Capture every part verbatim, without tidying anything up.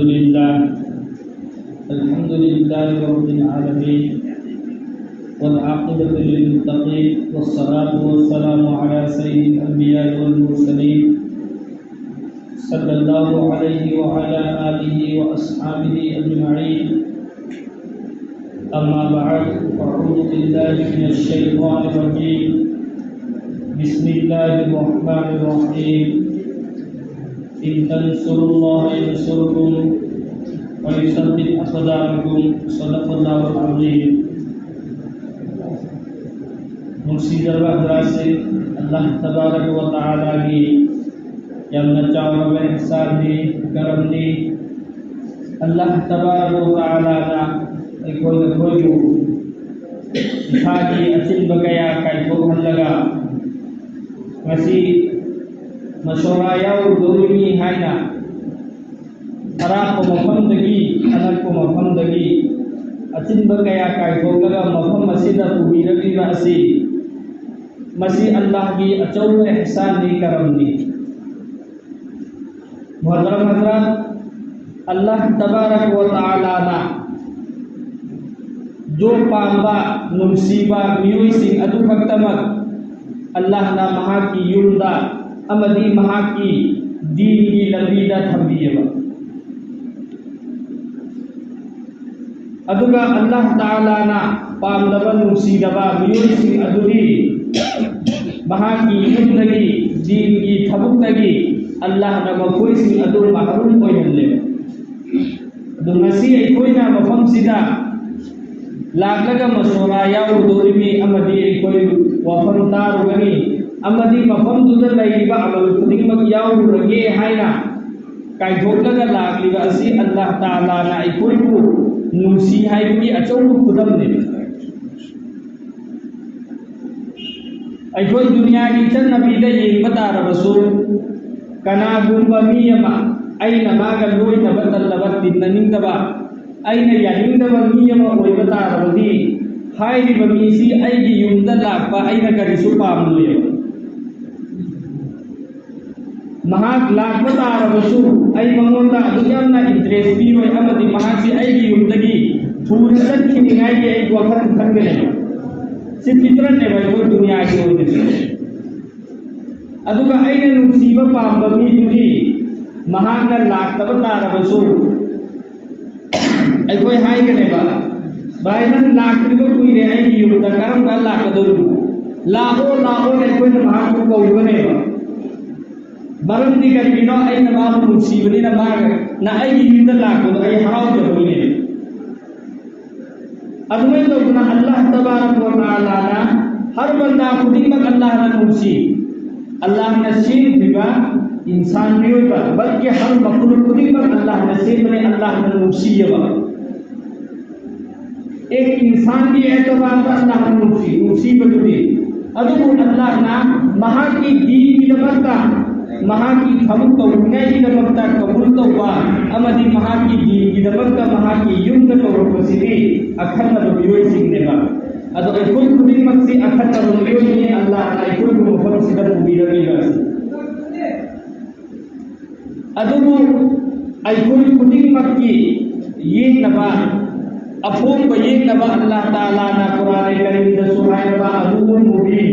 لله. الحمد لله رب العالمين، والعاقبة للمتقين، والصلاة والسلام على سيد الأنبياء والمرسلين، صلى الله عليه وعلى آله وأصحابه أجمعين. أما بعد، فأعوذ بالله من الشيطان الرجيم. بسم الله الرحمن الرحيم. إن تنصروا الله ينصركم ويثبت أقدامكم. صدق الله العظيم. ꯅꯨꯡꯁꯤꯖꯔꯕ ꯍꯖꯔꯠꯁꯤꯡ, ꯑꯜꯂꯥꯍ ꯇꯕꯥꯔꯛ ꯋ ꯇꯥꯂꯥꯒꯤ ꯌꯥꯝꯅ ꯆꯥꯎꯔꯕ ꯏꯍꯁꯥꯟꯅꯤ, ꯀꯔꯝꯅꯤ꯫ ꯑꯜꯂꯥꯍ ꯇꯕꯥꯔꯛ ꯋ ꯇꯥꯂꯥꯅ ꯑꯩꯈꯣꯏ, ꯑꯩꯈꯣꯏꯕꯨ ꯏꯁꯥꯒꯤ ꯑꯆꯤꯟꯕ ꯀꯌꯥ ꯀꯥꯏꯊꯣꯛꯍꯜꯂꯒ ꯉꯁꯤ ꯃꯁꯣꯔꯥ ꯌꯥꯎꯔꯨꯗꯧꯔꯤꯕꯅꯤ ꯍꯥꯏꯅ ꯑꯔꯥꯞꯄ ꯃꯐꯝꯗꯒꯤ, ꯑꯅꯛꯄ ꯃꯐꯝꯗꯒꯤ ꯑꯆꯤꯟꯕ ꯀꯌꯥ ꯀꯥꯏꯊꯣꯛꯂꯒ ꯃꯐꯝ ꯑꯁꯤꯗ ꯄꯨꯕꯤꯔꯛꯂꯤꯕ ꯑꯁꯤ, ꯃꯁꯤ ꯑꯜꯂꯥꯍꯒꯤ ꯑꯆꯧꯕ ꯏꯍꯁꯥꯟꯅꯤ, ꯀꯔꯝꯅꯤ꯫ ꯃꯨꯍꯇꯔꯝ ꯍꯖꯔꯠ, ꯑꯜꯂꯥꯍ ꯇꯕꯥꯔꯛ ꯋ ꯇꯥꯂꯥꯅ ꯖꯣ ꯄꯥꯝꯕ, ꯅꯨꯡꯁꯤꯕ ꯃꯤꯑꯣꯏꯁꯤꯡ ꯑꯗꯨ ꯈꯛꯇꯃꯛ ꯑꯜꯂꯥꯍꯅ ꯃꯍꯥꯛꯀꯤ ꯌꯨꯝꯗ ꯑꯃꯗꯤ ꯃꯍꯥꯛꯀꯤ ꯗꯤꯟꯒꯤ ꯂꯝꯕꯤꯗ ꯊꯝꯕꯤꯌꯦꯕ꯫ ꯑꯗꯨꯒ ꯑꯜꯂꯥꯍ ꯇꯥꯂꯥꯅ ꯄꯥꯝꯗꯕ, ꯅꯨꯡꯁꯤꯗꯕ ꯃꯤꯑꯣꯏꯁꯤꯡ ꯑꯗꯨꯗꯤ ꯃꯍꯥꯛꯀꯤ ꯌꯨꯝꯗꯒꯤ, ꯗꯤꯟꯒꯤ ꯊꯕꯛꯇꯒꯤ ꯑꯜꯂꯥꯍꯅ ꯃꯈꯣꯏꯁꯤꯡ ꯑꯗꯨ ꯃꯍꯔꯨꯝ ꯑꯣꯏꯍꯜꯂꯦꯕ꯫ ꯑꯗꯨ ꯉꯁꯤ ꯑꯩꯈꯣꯏꯅ ꯃꯐꯝꯁꯤꯗ ꯂꯥꯛꯂꯒ ꯃꯁꯣꯔꯥ ꯌꯥꯎꯔꯨꯗꯧꯔꯤꯕꯅꯤ ꯑꯃꯗꯤ ꯑꯩꯈꯣꯏ ꯋꯥꯐꯝ ꯇꯥꯔꯨꯒꯅꯤ ꯑꯃꯗꯤ ꯃꯐꯝꯗꯨꯗ ꯂꯩꯔꯤꯕ ꯑꯃꯜ ꯈꯨꯗꯤꯡꯃꯛ ꯌꯥꯎꯔꯨꯔꯒꯦ ꯍꯥꯏꯅ ꯀꯥꯏꯊꯣꯛꯂꯒ ꯂꯥꯛꯂꯤꯕ ꯑꯁꯤ ꯑꯜꯂꯥꯍ ꯇꯥꯂꯥꯅ ꯑꯩꯈꯣꯏꯕꯨ ꯅꯨꯡꯁꯤ ꯍꯥꯏꯕꯒꯤ ꯑꯆꯧꯕ ꯈꯨꯗꯝꯅꯤ꯫ ꯑꯩꯈꯣꯏ ꯗꯨꯅꯤꯌꯥꯒꯤ ꯆꯠꯅꯕꯤꯗ ꯌꯦꯡꯕ ꯇꯥꯔꯕꯁꯨ, ꯀꯅꯥꯒꯨꯝꯕ ꯃꯤ ꯑꯃ, ꯑꯩꯅ ꯃꯥꯒ ꯂꯣꯏꯅꯕ ꯇꯜꯂꯕ, ꯇꯤꯟꯅꯅꯤꯡꯗꯕ, ꯑꯩꯅ ꯌꯥꯅꯤꯡꯗꯕ ꯃꯤ ꯑꯃ ꯑꯣꯏꯕ ꯇꯥꯔꯕꯗꯤ, ꯍꯥꯏꯔꯤꯕ ꯃꯤꯁꯤ ꯑꯩꯒꯤ ꯌꯨꯝꯗ ꯂꯥꯛꯄ ꯑꯩꯅ ꯀꯔꯤꯁꯨ ꯄꯥꯝꯂꯣꯏꯕ꯫ ꯃꯍꯥꯛ ꯂꯥꯛꯄ ꯇꯥꯔꯕꯁꯨ ꯑꯩ ꯃꯉꯣꯟꯗ ꯑꯗꯨꯛ ꯌꯥꯝꯅ ꯏꯟꯇꯔꯦꯁ ꯄꯤꯔꯣꯏ, ꯑꯃꯗꯤ ꯃꯍꯥꯛꯁꯤ ꯑꯩꯒꯤ ꯌꯨꯝꯗꯒꯤ ꯊꯨꯅ ꯆꯠꯈꯤꯅꯤꯡꯉꯥꯏꯒꯤ ꯑꯩ ꯋꯥꯈꯜ ꯈꯟꯒꯅꯤ꯫ ꯁꯤ ꯐꯤꯇ꯭ꯔꯠꯅꯦꯕ ꯑꯩꯈꯣꯏ ꯗꯨꯅꯤꯌꯥꯒꯤ ꯑꯣꯏꯅꯗꯤ꯫ ꯑꯗꯨꯒ ꯑꯩꯅ ꯅꯨꯡꯁꯤꯕ ꯄꯥꯝꯕ ꯃꯤꯗꯨꯗꯤ ꯃꯍꯥꯛꯅ ꯂꯥꯛꯇꯕ ꯇꯥꯔꯕꯁꯨ ꯑꯩꯈꯣꯏ ꯍꯥꯏꯒꯅꯦꯕ, "ꯚꯥꯏ, ꯅꯪ ꯂꯥꯛꯇ꯭ꯔꯤꯕ ꯀꯨꯏꯔꯦ ꯑꯩꯒꯤ ꯌꯨꯝꯗ, ꯀꯔꯝ ꯀꯥꯟ ꯂꯥꯛꯀꯗꯧꯔꯤꯅꯣ? ꯂꯥꯛꯑꯣ, ꯂꯥꯛꯑꯣꯅ" ꯑꯩꯈꯣꯏꯅ ꯃꯍꯥꯛꯄꯨ ꯀꯧꯒꯅꯦꯕ꯫ ꯃꯔꯝꯗꯤ ꯀꯔꯤꯒꯤꯅꯣ? ꯑꯩꯅ ꯃꯥꯕꯨ ꯅꯨꯡꯁꯤꯕꯅꯤꯅ ꯃꯥꯅ ꯑꯩꯒꯤ ꯌꯨꯝꯗ ꯂꯥꯛꯄꯗꯣ ꯑꯩ ꯍꯔꯥꯎꯖꯕꯒꯤꯅꯦ꯫ ꯑꯗꯨꯃꯥꯏꯅ ꯇꯧꯗꯅ ꯑꯜꯂꯥꯍ ꯇꯕꯥꯔꯛ ꯋ ꯇꯥꯂꯥꯅ ꯍꯔ ꯕꯟꯗꯥ ꯈꯨꯗꯤꯡꯃꯛ ꯑꯜꯂꯥꯍꯅ ꯅꯨꯡꯁꯤ꯫ ꯑꯜꯂꯥꯍꯅ ꯁꯦꯝꯈꯤꯕ ꯏꯟꯁꯥꯟ ꯃꯤꯑꯣꯏꯕ, ꯕꯜꯀꯤ ꯍꯔ ꯃꯈꯂꯨꯛ ꯈꯨꯗꯤꯡꯃꯛ ꯑꯜꯂꯥꯍꯅ ꯁꯦꯝꯕꯅꯤ, ꯑꯜꯂꯥꯍꯅ ꯅꯨꯡꯁꯤꯌꯦꯕ꯫ ꯑꯦꯛ ꯏꯟꯁꯥꯟꯒꯤ ꯑꯦꯇꯕꯥꯔꯗ ꯑꯜꯂꯥꯍꯅ ꯅꯨꯡꯁꯤ, ꯅꯨꯡꯁꯤꯕꯗꯨꯗꯤ꯫ ꯑꯗꯨꯕꯨ ꯑꯜꯂꯥꯍꯅ ꯃꯍꯥꯛꯀꯤ ꯗꯤꯟꯒꯤꯗꯃꯛꯇ, ꯃꯍꯥꯛꯀꯤ ꯊꯕꯛ ꯇꯧꯅꯤꯡꯉꯥꯏꯒꯤꯗꯃꯛꯇ ꯀꯕꯨꯜ ꯇꯧꯕ ꯑꯃꯗꯤ ꯃꯍꯥꯛꯀꯤ ꯗꯤꯟꯒꯤꯗꯃꯛꯇ ꯃꯍꯥꯛꯀꯤ ꯌꯨꯝꯗ ꯀꯧꯔꯛꯄꯁꯤꯗꯤ ꯑꯈꯟꯅꯕ ꯃꯤꯑꯣꯏꯁꯤꯡꯅꯦꯕ꯫ ꯑꯗꯣ ꯑꯩꯈꯣꯏ ꯈꯨꯗꯤꯡꯃꯛꯁꯤ ꯑꯈꯟꯅꯕ ꯃꯤꯑꯣꯏꯅꯤ, ꯑꯜꯂꯥꯍꯅ ꯑꯩꯈꯣꯏꯕꯨ ꯃꯐꯝꯁꯤꯗ ꯄꯨꯕꯤꯔꯝꯃꯤꯕ ꯑꯁꯤ꯫ ꯑꯗꯨꯕꯨ ꯑꯩꯈꯣꯏ ꯈꯨꯗꯤꯡꯃꯛꯀꯤ ꯌꯦꯛꯅꯕ, ꯑꯐꯣꯡꯕ ꯌꯦꯛꯅꯕ ꯑꯜꯂꯥꯍ ꯇꯥꯂꯥꯅ ꯀꯨꯔꯥꯟ ꯀꯔꯤꯝꯗꯁꯨ ꯍꯥꯏꯔꯕ ꯑꯗꯨꯒꯨꯝ ꯃꯨꯕꯤꯟ,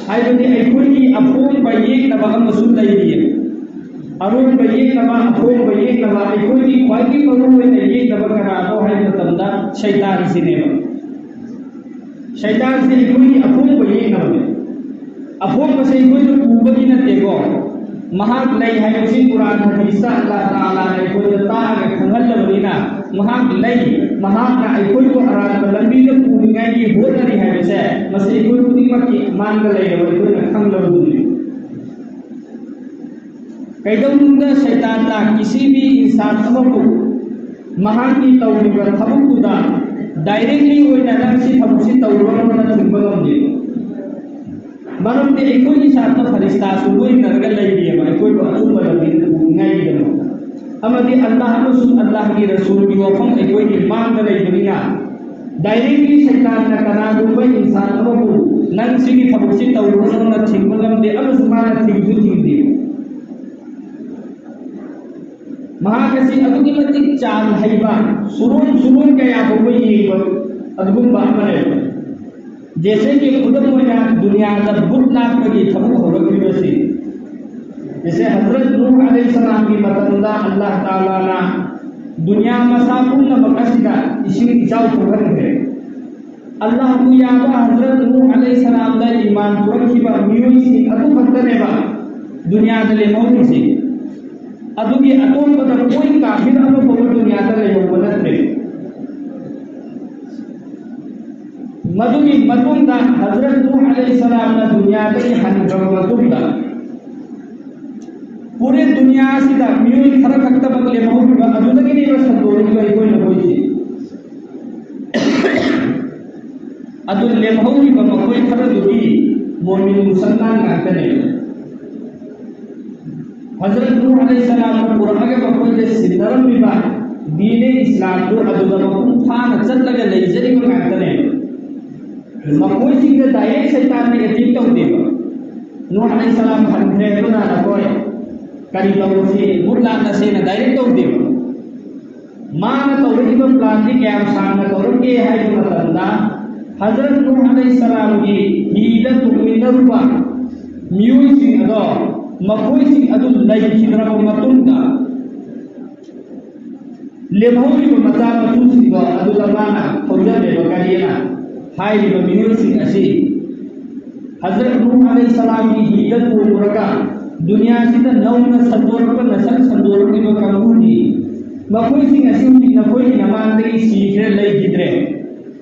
ꯍꯥꯏꯕꯗꯤ ꯑꯩꯈꯣꯏꯒꯤ ꯑꯐꯣꯡꯕ ꯌꯦꯛꯅꯕ ꯑꯃꯁꯨ ꯂꯩꯔꯤꯌꯦ꯫ ꯑꯔꯣꯟꯕ ꯌꯦꯛꯅꯕ, ꯑꯐꯣꯡꯕ ꯌꯦꯛꯅꯕ, ꯑꯩꯈꯣꯏꯒꯤ ꯈ꯭ꯋꯥꯏꯗꯒꯤ ꯃꯔꯨ ꯑꯣꯏꯅ ꯌꯦꯛꯅꯕ ꯀꯅꯥꯅꯣ ꯍꯥꯏꯕ ꯃꯇꯝꯗ ꯁꯩꯇꯥꯟꯁꯤꯅꯦꯕ꯫ ꯁꯩꯇꯥꯟꯁꯤ ꯑꯩꯈꯣꯏꯒꯤ ꯑꯐꯣꯡꯕ ꯌꯦꯛꯅꯕꯅꯦ꯫ ꯑꯐꯣꯡꯕꯁꯦ ꯑꯩꯈꯣꯏꯅ ꯎꯕꯒꯤ ꯅꯠꯇꯦꯀꯣ꯫ ꯃꯍꯥꯛ ꯂꯩ ꯍꯥꯏꯕꯁꯤ ꯀꯨꯔꯥꯟ ꯍꯗꯤꯁꯇ ꯑꯜꯂꯥꯍ ꯇꯥꯂꯥꯅ ꯑꯩꯈꯣꯏꯗ ꯇꯥꯛꯑꯒ ꯈꯪꯍꯜꯂꯕꯅꯤꯅ, ꯃꯍꯥꯛ ꯂꯩ, ꯃꯍꯥꯛꯅ ꯑꯩꯈꯣꯏꯕꯨ ꯑꯔꯥꯟꯕ ꯂꯝꯕꯤꯗ ꯄꯨꯅꯤꯡꯉꯥꯏꯒꯤ ꯍꯣꯠꯅꯔꯤ ꯍꯥꯏꯕꯁꯦ, ꯃꯁꯤ ꯑꯩꯈꯣꯏ ꯈꯨꯗꯤꯡꯃꯛꯀꯤ ꯏꯃꯥꯟꯗ ꯂꯩꯔꯕ ꯑꯩꯈꯣꯏꯅ ꯈꯪꯂꯕꯗꯨꯅꯤ꯫ ꯀꯩꯗꯧꯅꯨꯡꯗ ꯁꯩꯇꯥꯟꯅ ꯀꯤꯁꯤ ꯃꯤ ꯏꯟꯁꯥꯟ ꯑꯃꯕꯨ ꯃꯍꯥꯛꯀꯤ ꯇꯧꯔꯤꯕ ꯊꯕꯛꯇꯨꯗ ꯗꯥꯏꯔꯦꯛꯂꯤ ꯑꯣꯏꯅ ꯅꯪ ꯁꯤ ꯊꯕꯛꯁꯤ ꯇꯧꯔꯨꯔꯅꯨꯅ ꯊꯤꯡꯕ ꯉꯝꯗꯦ꯫ ꯃꯔꯝꯗꯤ ꯑꯩꯈꯣꯏꯒꯤ ꯁꯥꯇ꯭ꯔ ꯐꯔꯤꯁꯇꯥꯁꯨ ꯂꯣꯏꯅꯔꯒ ꯂꯩꯔꯤꯑꯕ ꯑꯩꯈꯣꯏꯕꯨ ꯑꯆꯨꯝꯕ ꯂꯝꯕꯤꯗ ꯄꯨꯅꯤꯡꯉꯥꯏꯒꯤꯗꯃꯛꯇ꯫ ꯑꯃꯗꯤ ꯑꯜꯂꯥꯍ ꯑꯃꯁꯨꯡ ꯑꯜꯂꯥꯍꯒꯤ ꯔꯁꯨꯜꯒꯤ ꯋꯥꯐꯝ ꯑꯩꯈꯣꯏꯒꯤ ꯃꯥꯡꯗ ꯂꯩꯕꯅꯤꯅ, ꯗꯥꯏꯔꯦꯛꯂꯤ ꯁꯩꯇꯥꯟꯅ ꯀꯅꯥꯒꯨꯝꯕ ꯏꯟꯁꯥꯟ ꯑꯃꯕꯨ ꯅꯪ ꯁꯤꯒꯤ ꯊꯕꯛꯁꯤ ꯇꯧꯔꯨꯔꯅꯨꯅ ꯊꯤꯡꯕ ꯉꯝꯗꯦ, ꯑꯃꯁꯨꯡ ꯃꯥꯅ ꯊꯤꯡꯁꯨ ꯊꯤꯡꯗꯦ꯫ ꯃꯍꯥꯛ ꯑꯁꯤ ꯑꯗꯨꯛꯀꯤ ꯃꯇꯤꯛ ꯆꯥꯟ ꯍꯩꯕ, ꯁꯨꯔꯣꯟ ꯁꯨꯔꯣꯟ ꯀꯌꯥ ꯐꯥꯎꯕ ꯌꯦꯡꯕ ꯑꯗꯨꯒꯨꯝꯕ ꯑꯃꯅꯦꯕ꯫ ꯖꯦꯁꯦ ꯀꯤ ꯈꯨꯗꯝ ꯑꯣꯏꯅ ꯗꯨꯅꯤꯌꯥꯗ ꯚꯨꯠ ꯂꯥꯛꯄꯒꯤ ꯊꯕꯛ ꯍꯧꯔꯛꯂꯤꯕꯁꯤ, ꯖꯦꯁꯦ ꯍꯖꯔꯠ ꯅꯨꯍ ꯑꯂꯩꯍꯤ ꯁꯂꯥꯝꯒꯤ ꯃꯇꯝꯗ ꯑꯜꯂꯥꯍ ꯇꯥꯂꯥꯅ ꯗꯨꯅꯤꯌꯥ ꯃꯁꯥ ꯄꯨꯝꯅꯃꯛ ꯑꯁꯤꯗ ꯏꯁꯤꯡ ꯏꯆꯥꯎ ꯊꯣꯛꯍꯟꯈ꯭ꯔꯦ꯫ ꯑꯜꯂꯥꯍꯕꯨ ꯌꯥꯕ ꯍꯖꯔꯠ ꯅꯨꯍ ꯑꯂꯩꯍꯤ ꯁꯂꯥꯝꯗ ꯏꯃꯥꯟ ꯄꯨꯔꯛꯈꯤꯕ ꯃꯤꯑꯣꯏꯁꯤꯡ ꯑꯗꯨ ꯈꯛꯇꯅꯦꯕ ꯗꯨꯅꯤꯌꯥꯗ ꯂꯦꯝꯍꯧꯔꯤꯁꯦ꯫ ꯑꯗꯨꯒꯤ ꯑꯇꯣꯞꯄꯗ ꯀꯣꯏ ꯀꯥꯐꯤꯔ ꯑꯃ ꯐꯥꯎꯕ ꯗꯨꯅꯤꯌꯥꯗ ꯂꯩꯍꯧꯕ ꯅꯠꯇ꯭ꯔꯦ꯫ ꯃꯗꯨꯒꯤ ꯃꯇꯨꯡꯗ ꯍꯖꯔꯠ ꯅꯨꯍ ꯑꯂꯩꯍꯤ ꯁꯂꯥꯝꯅ ꯗꯨꯅꯤꯌꯥꯗꯒꯤ ꯍꯟꯈ꯭ꯔꯕ ꯃꯇꯨꯡꯗ ꯄꯨꯔꯦ ꯗꯨꯅꯤꯌꯥ ꯑꯁꯤꯗ ꯃꯤꯑꯣꯏ ꯈꯔ ꯈꯛꯇꯃꯛ ꯂꯦꯝꯍꯧꯔꯤꯕ ꯑꯗꯨꯗꯒꯤꯅꯦꯕ ꯁꯟꯗꯣꯔꯛꯏꯕ ꯑꯩꯈꯣꯏꯅ ꯃꯣꯏꯁꯤ꯫ ꯑꯗꯨ ꯂꯦꯝꯍꯧꯔꯤꯕ ꯃꯈꯣꯏ ꯈꯔꯗꯨꯗꯤ ꯃꯣꯃꯤꯟ ꯃꯨꯁꯜꯃꯥꯟ ꯉꯥꯛꯇꯅꯦ꯫ ꯍꯖꯔꯠ ꯅꯨꯍ ꯑꯂꯩꯍꯤ ꯁꯂꯥꯝꯅ ꯄꯨꯔꯛꯑꯒ ꯃꯈꯣꯏꯗ ꯁꯤꯟꯅꯔꯝꯃꯤꯕ ꯗꯤꯅꯦ ꯏꯁꯂꯥꯝꯗꯨ ꯑꯗꯨꯗ ꯃꯄꯨꯡ ꯐꯥꯅ ꯆꯠꯂꯒ ꯂꯩꯖꯔꯤꯕ ꯉꯥꯛꯇꯅꯦ꯫ ꯃꯈꯣꯏꯁꯤꯡꯗ ꯗꯥꯏꯔꯦꯛ ꯁꯩꯇꯥꯟꯅ ꯑꯦꯇꯦꯛ ꯇꯧꯗꯦꯕ꯫ ꯅꯨꯍ ꯑꯂꯩꯍꯤ ꯁꯂꯥꯝ ꯍꯟꯈ꯭ꯔꯦ ꯑꯗꯨꯅ ꯅꯈꯣꯏ ꯀꯔꯤ ꯇꯧꯔꯁꯤ, ꯚꯨꯠ ꯂꯥꯛꯅꯁꯦꯅ ꯗꯥꯏꯔꯦꯛ ꯇꯧꯗꯦꯕ꯫ ꯃꯥꯅ ꯇꯧꯔꯛꯏꯕ ꯄ꯭ꯂꯥꯟꯗꯤ ꯀꯌꯥꯝ ꯁꯥꯡꯅ ꯇꯧꯔꯛꯀꯦ ꯍꯥꯏꯕ ꯃꯇꯝꯗ, ꯍꯖꯔꯠ ꯅꯨꯍ ꯑꯂꯩꯍꯤ ꯁꯂꯥꯝꯒꯤ ꯍꯤꯗ ꯇꯣꯡꯃꯤꯟꯅꯔꯨꯕ ꯃꯤꯑꯣꯏꯁꯤꯡ ꯑꯗꯣ, ꯃꯈꯣꯏꯁꯤꯡ ꯑꯗꯨ ꯂꯩꯈꯤꯗ꯭ꯔꯕ ꯃꯇꯨꯡꯗ, ꯂꯦꯝꯍꯧꯔꯤꯕ ꯃꯆꯥ ꯃꯁꯨꯁꯤꯡꯗꯣ ꯑꯗꯨꯗ ꯃꯥꯅ ꯊꯧꯖꯜꯂꯦꯕ ꯀꯔꯤꯅ ꯍꯥꯏꯔꯤꯕ ꯃꯤꯑꯣꯏꯁꯤꯡ ꯑꯁꯤ ꯍꯖꯔꯠ ꯅꯨꯍ ꯑꯂꯩꯍꯤ ꯁꯂꯥꯝꯒꯤ ꯍꯤꯗ ꯇꯣꯡꯉꯨꯔꯒ ꯗꯨꯅꯤꯌꯥꯁꯤꯗ ꯅꯧꯅ ꯁꯟꯗꯣꯔꯛꯄ, ꯅꯁꯜ ꯁꯟꯗꯣꯔꯛꯂꯤꯕ ꯀꯥꯡꯕꯨꯅꯤ꯫ ꯃꯈꯣꯏꯁꯤꯡ ꯑꯁꯤ ꯍꯧꯖꯤꯛ ꯅꯈꯣꯏꯒꯤ ꯅꯃꯥꯡꯗꯒꯤ ꯁꯤꯈ꯭ꯔꯦ, ꯂꯩꯈꯤꯗ꯭ꯔꯦ꯫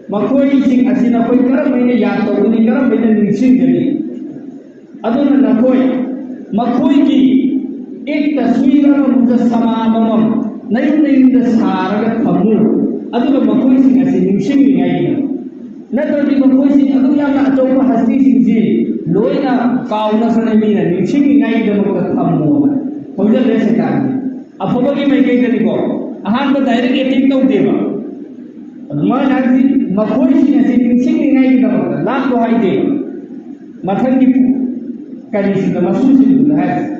ꯃꯈꯣꯏꯁꯤꯡ ꯑꯁꯤ ꯅꯈꯣꯏ ꯀꯔꯝꯍꯥꯏꯅ ꯌꯥꯗ ꯇꯧꯒꯅꯤ, ꯀꯔꯝꯍꯥꯏꯅ ꯅꯤꯡꯁꯤꯡꯒꯅꯤ? ꯑꯗꯨꯅ ꯅꯈꯣꯏ ꯃꯈꯣꯏꯒꯤ ꯑꯦꯛ ꯇꯁꯋꯤꯔ ꯑꯃꯃꯝꯗ ꯁꯃꯥ ꯑꯃꯃꯝ ꯅꯌꯨꯝ ꯅꯌꯨꯝꯗ ꯁꯥꯔꯒ ꯊꯝꯃꯨ꯫ ꯑꯗꯨꯒ ꯃꯈꯣꯏꯁꯤꯡ ꯑꯁꯤ ꯅꯤꯡꯁꯤꯡꯅꯤꯡꯉꯥꯏꯒꯤꯗꯃꯛ꯫ ꯅꯠꯇ꯭ꯔꯗꯤ ꯃꯈꯣꯏꯁꯤꯡ ꯑꯗꯨꯛ ꯌꯥꯝꯅ ꯑꯆꯧꯕ ꯍꯁꯇꯤꯁꯤꯡꯁꯤ ꯂꯣꯏꯅ ꯀꯥꯎꯅꯈ꯭ꯔꯅꯤ, ꯃꯤꯅ ꯅꯤꯡꯁꯤꯡꯅꯤꯡꯉꯥꯏꯒꯤꯗꯃꯛꯇ ꯊꯝꯃꯣ꯫ ꯍꯧꯖꯤꯛ ꯁꯩꯇꯥꯟꯁꯤ ꯑꯐꯕꯒꯤ ꯃꯥꯏꯀꯩꯗꯅꯤꯀꯣ, ꯑꯍꯥꯟꯕ ꯗꯥꯏꯔꯦꯛ ꯑꯦꯇꯦꯛ ꯇꯧꯗꯦꯕ꯫ ꯑꯗꯨꯃꯥꯏꯅ ꯍꯥꯏꯕꯗꯤ ꯃꯈꯣꯏꯁꯤꯡ ꯑꯁꯤ ꯅꯤꯡꯁꯤꯡꯅꯤꯡꯉꯥꯏꯒꯤꯗꯃꯛꯇ ꯂꯥꯛꯂꯣ ꯍꯥꯏꯗꯦꯕ꯫ ꯃꯊꯪꯒꯤ ꯀꯔꯤꯁꯤꯗ ꯃꯁꯨꯁꯤꯡꯗꯨꯗ ꯍꯥꯏꯔꯤꯁꯦ꯫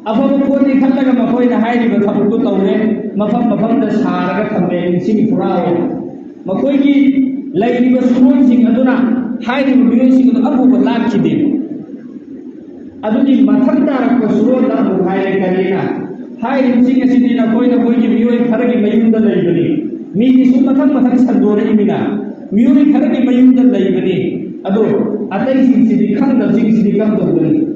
ꯑꯐꯕ ꯄꯣꯠꯅꯤ ꯈꯜꯂꯒ ꯃꯈꯣꯏꯅ ꯍꯥꯏꯔꯤꯕ ꯊꯕꯛꯇꯨ ꯇꯧꯔꯦ, ꯃꯐꯝ ꯃꯐꯝꯗ ꯁꯥꯔꯒ ꯊꯝꯃꯦ, ꯅꯤꯡꯁꯤꯡ ꯐꯨꯔꯥ ꯑꯣꯏ꯫ ꯃꯈꯣꯏꯒꯤ ꯂꯩꯔꯤꯕ ꯁꯨꯔꯣꯟꯁꯤꯡ ꯑꯗꯨꯅ ꯍꯥꯏꯔꯤꯕ ꯃꯤꯑꯣꯏꯁꯤꯡ ꯑꯗꯨ ꯑꯃꯐꯥꯎꯕ ꯂꯥꯛꯈꯤꯗꯦ꯫ ꯑꯗꯨꯒꯤ ꯃꯊꯪ ꯇꯥꯔꯛꯄ ꯁꯨꯔꯣꯟꯗ ꯑꯃꯨꯛ ꯍꯥꯏꯔꯦ, ꯀꯔꯤꯅ? "ꯍꯥꯏꯔꯤꯕꯁꯤꯡ ꯑꯁꯤꯗꯤ ꯅꯈꯣꯏ ꯅꯈꯣꯏꯒꯤ ꯃꯤꯑꯣꯏ ꯈꯔꯒꯤ ꯃꯌꯨꯝꯗ ꯂꯩꯕꯅꯤ꯫ ꯃꯤꯗꯤ ꯁꯨꯝ ꯃꯊꯪ ꯃꯊꯪ ꯁꯟꯗꯣꯔꯛꯏꯃꯤꯅ ꯃꯤꯑꯣꯏ ꯈꯔꯒꯤ ꯃꯌꯨꯝꯗ ꯂꯩꯕꯅꯤ꯫ ꯑꯗꯣ ꯑꯇꯩꯁꯤꯡꯁꯤꯗꯤ, ꯈꯪꯗꯕꯁꯤꯡꯁꯤꯗꯤ ꯀꯝꯗꯧꯒꯅꯤ?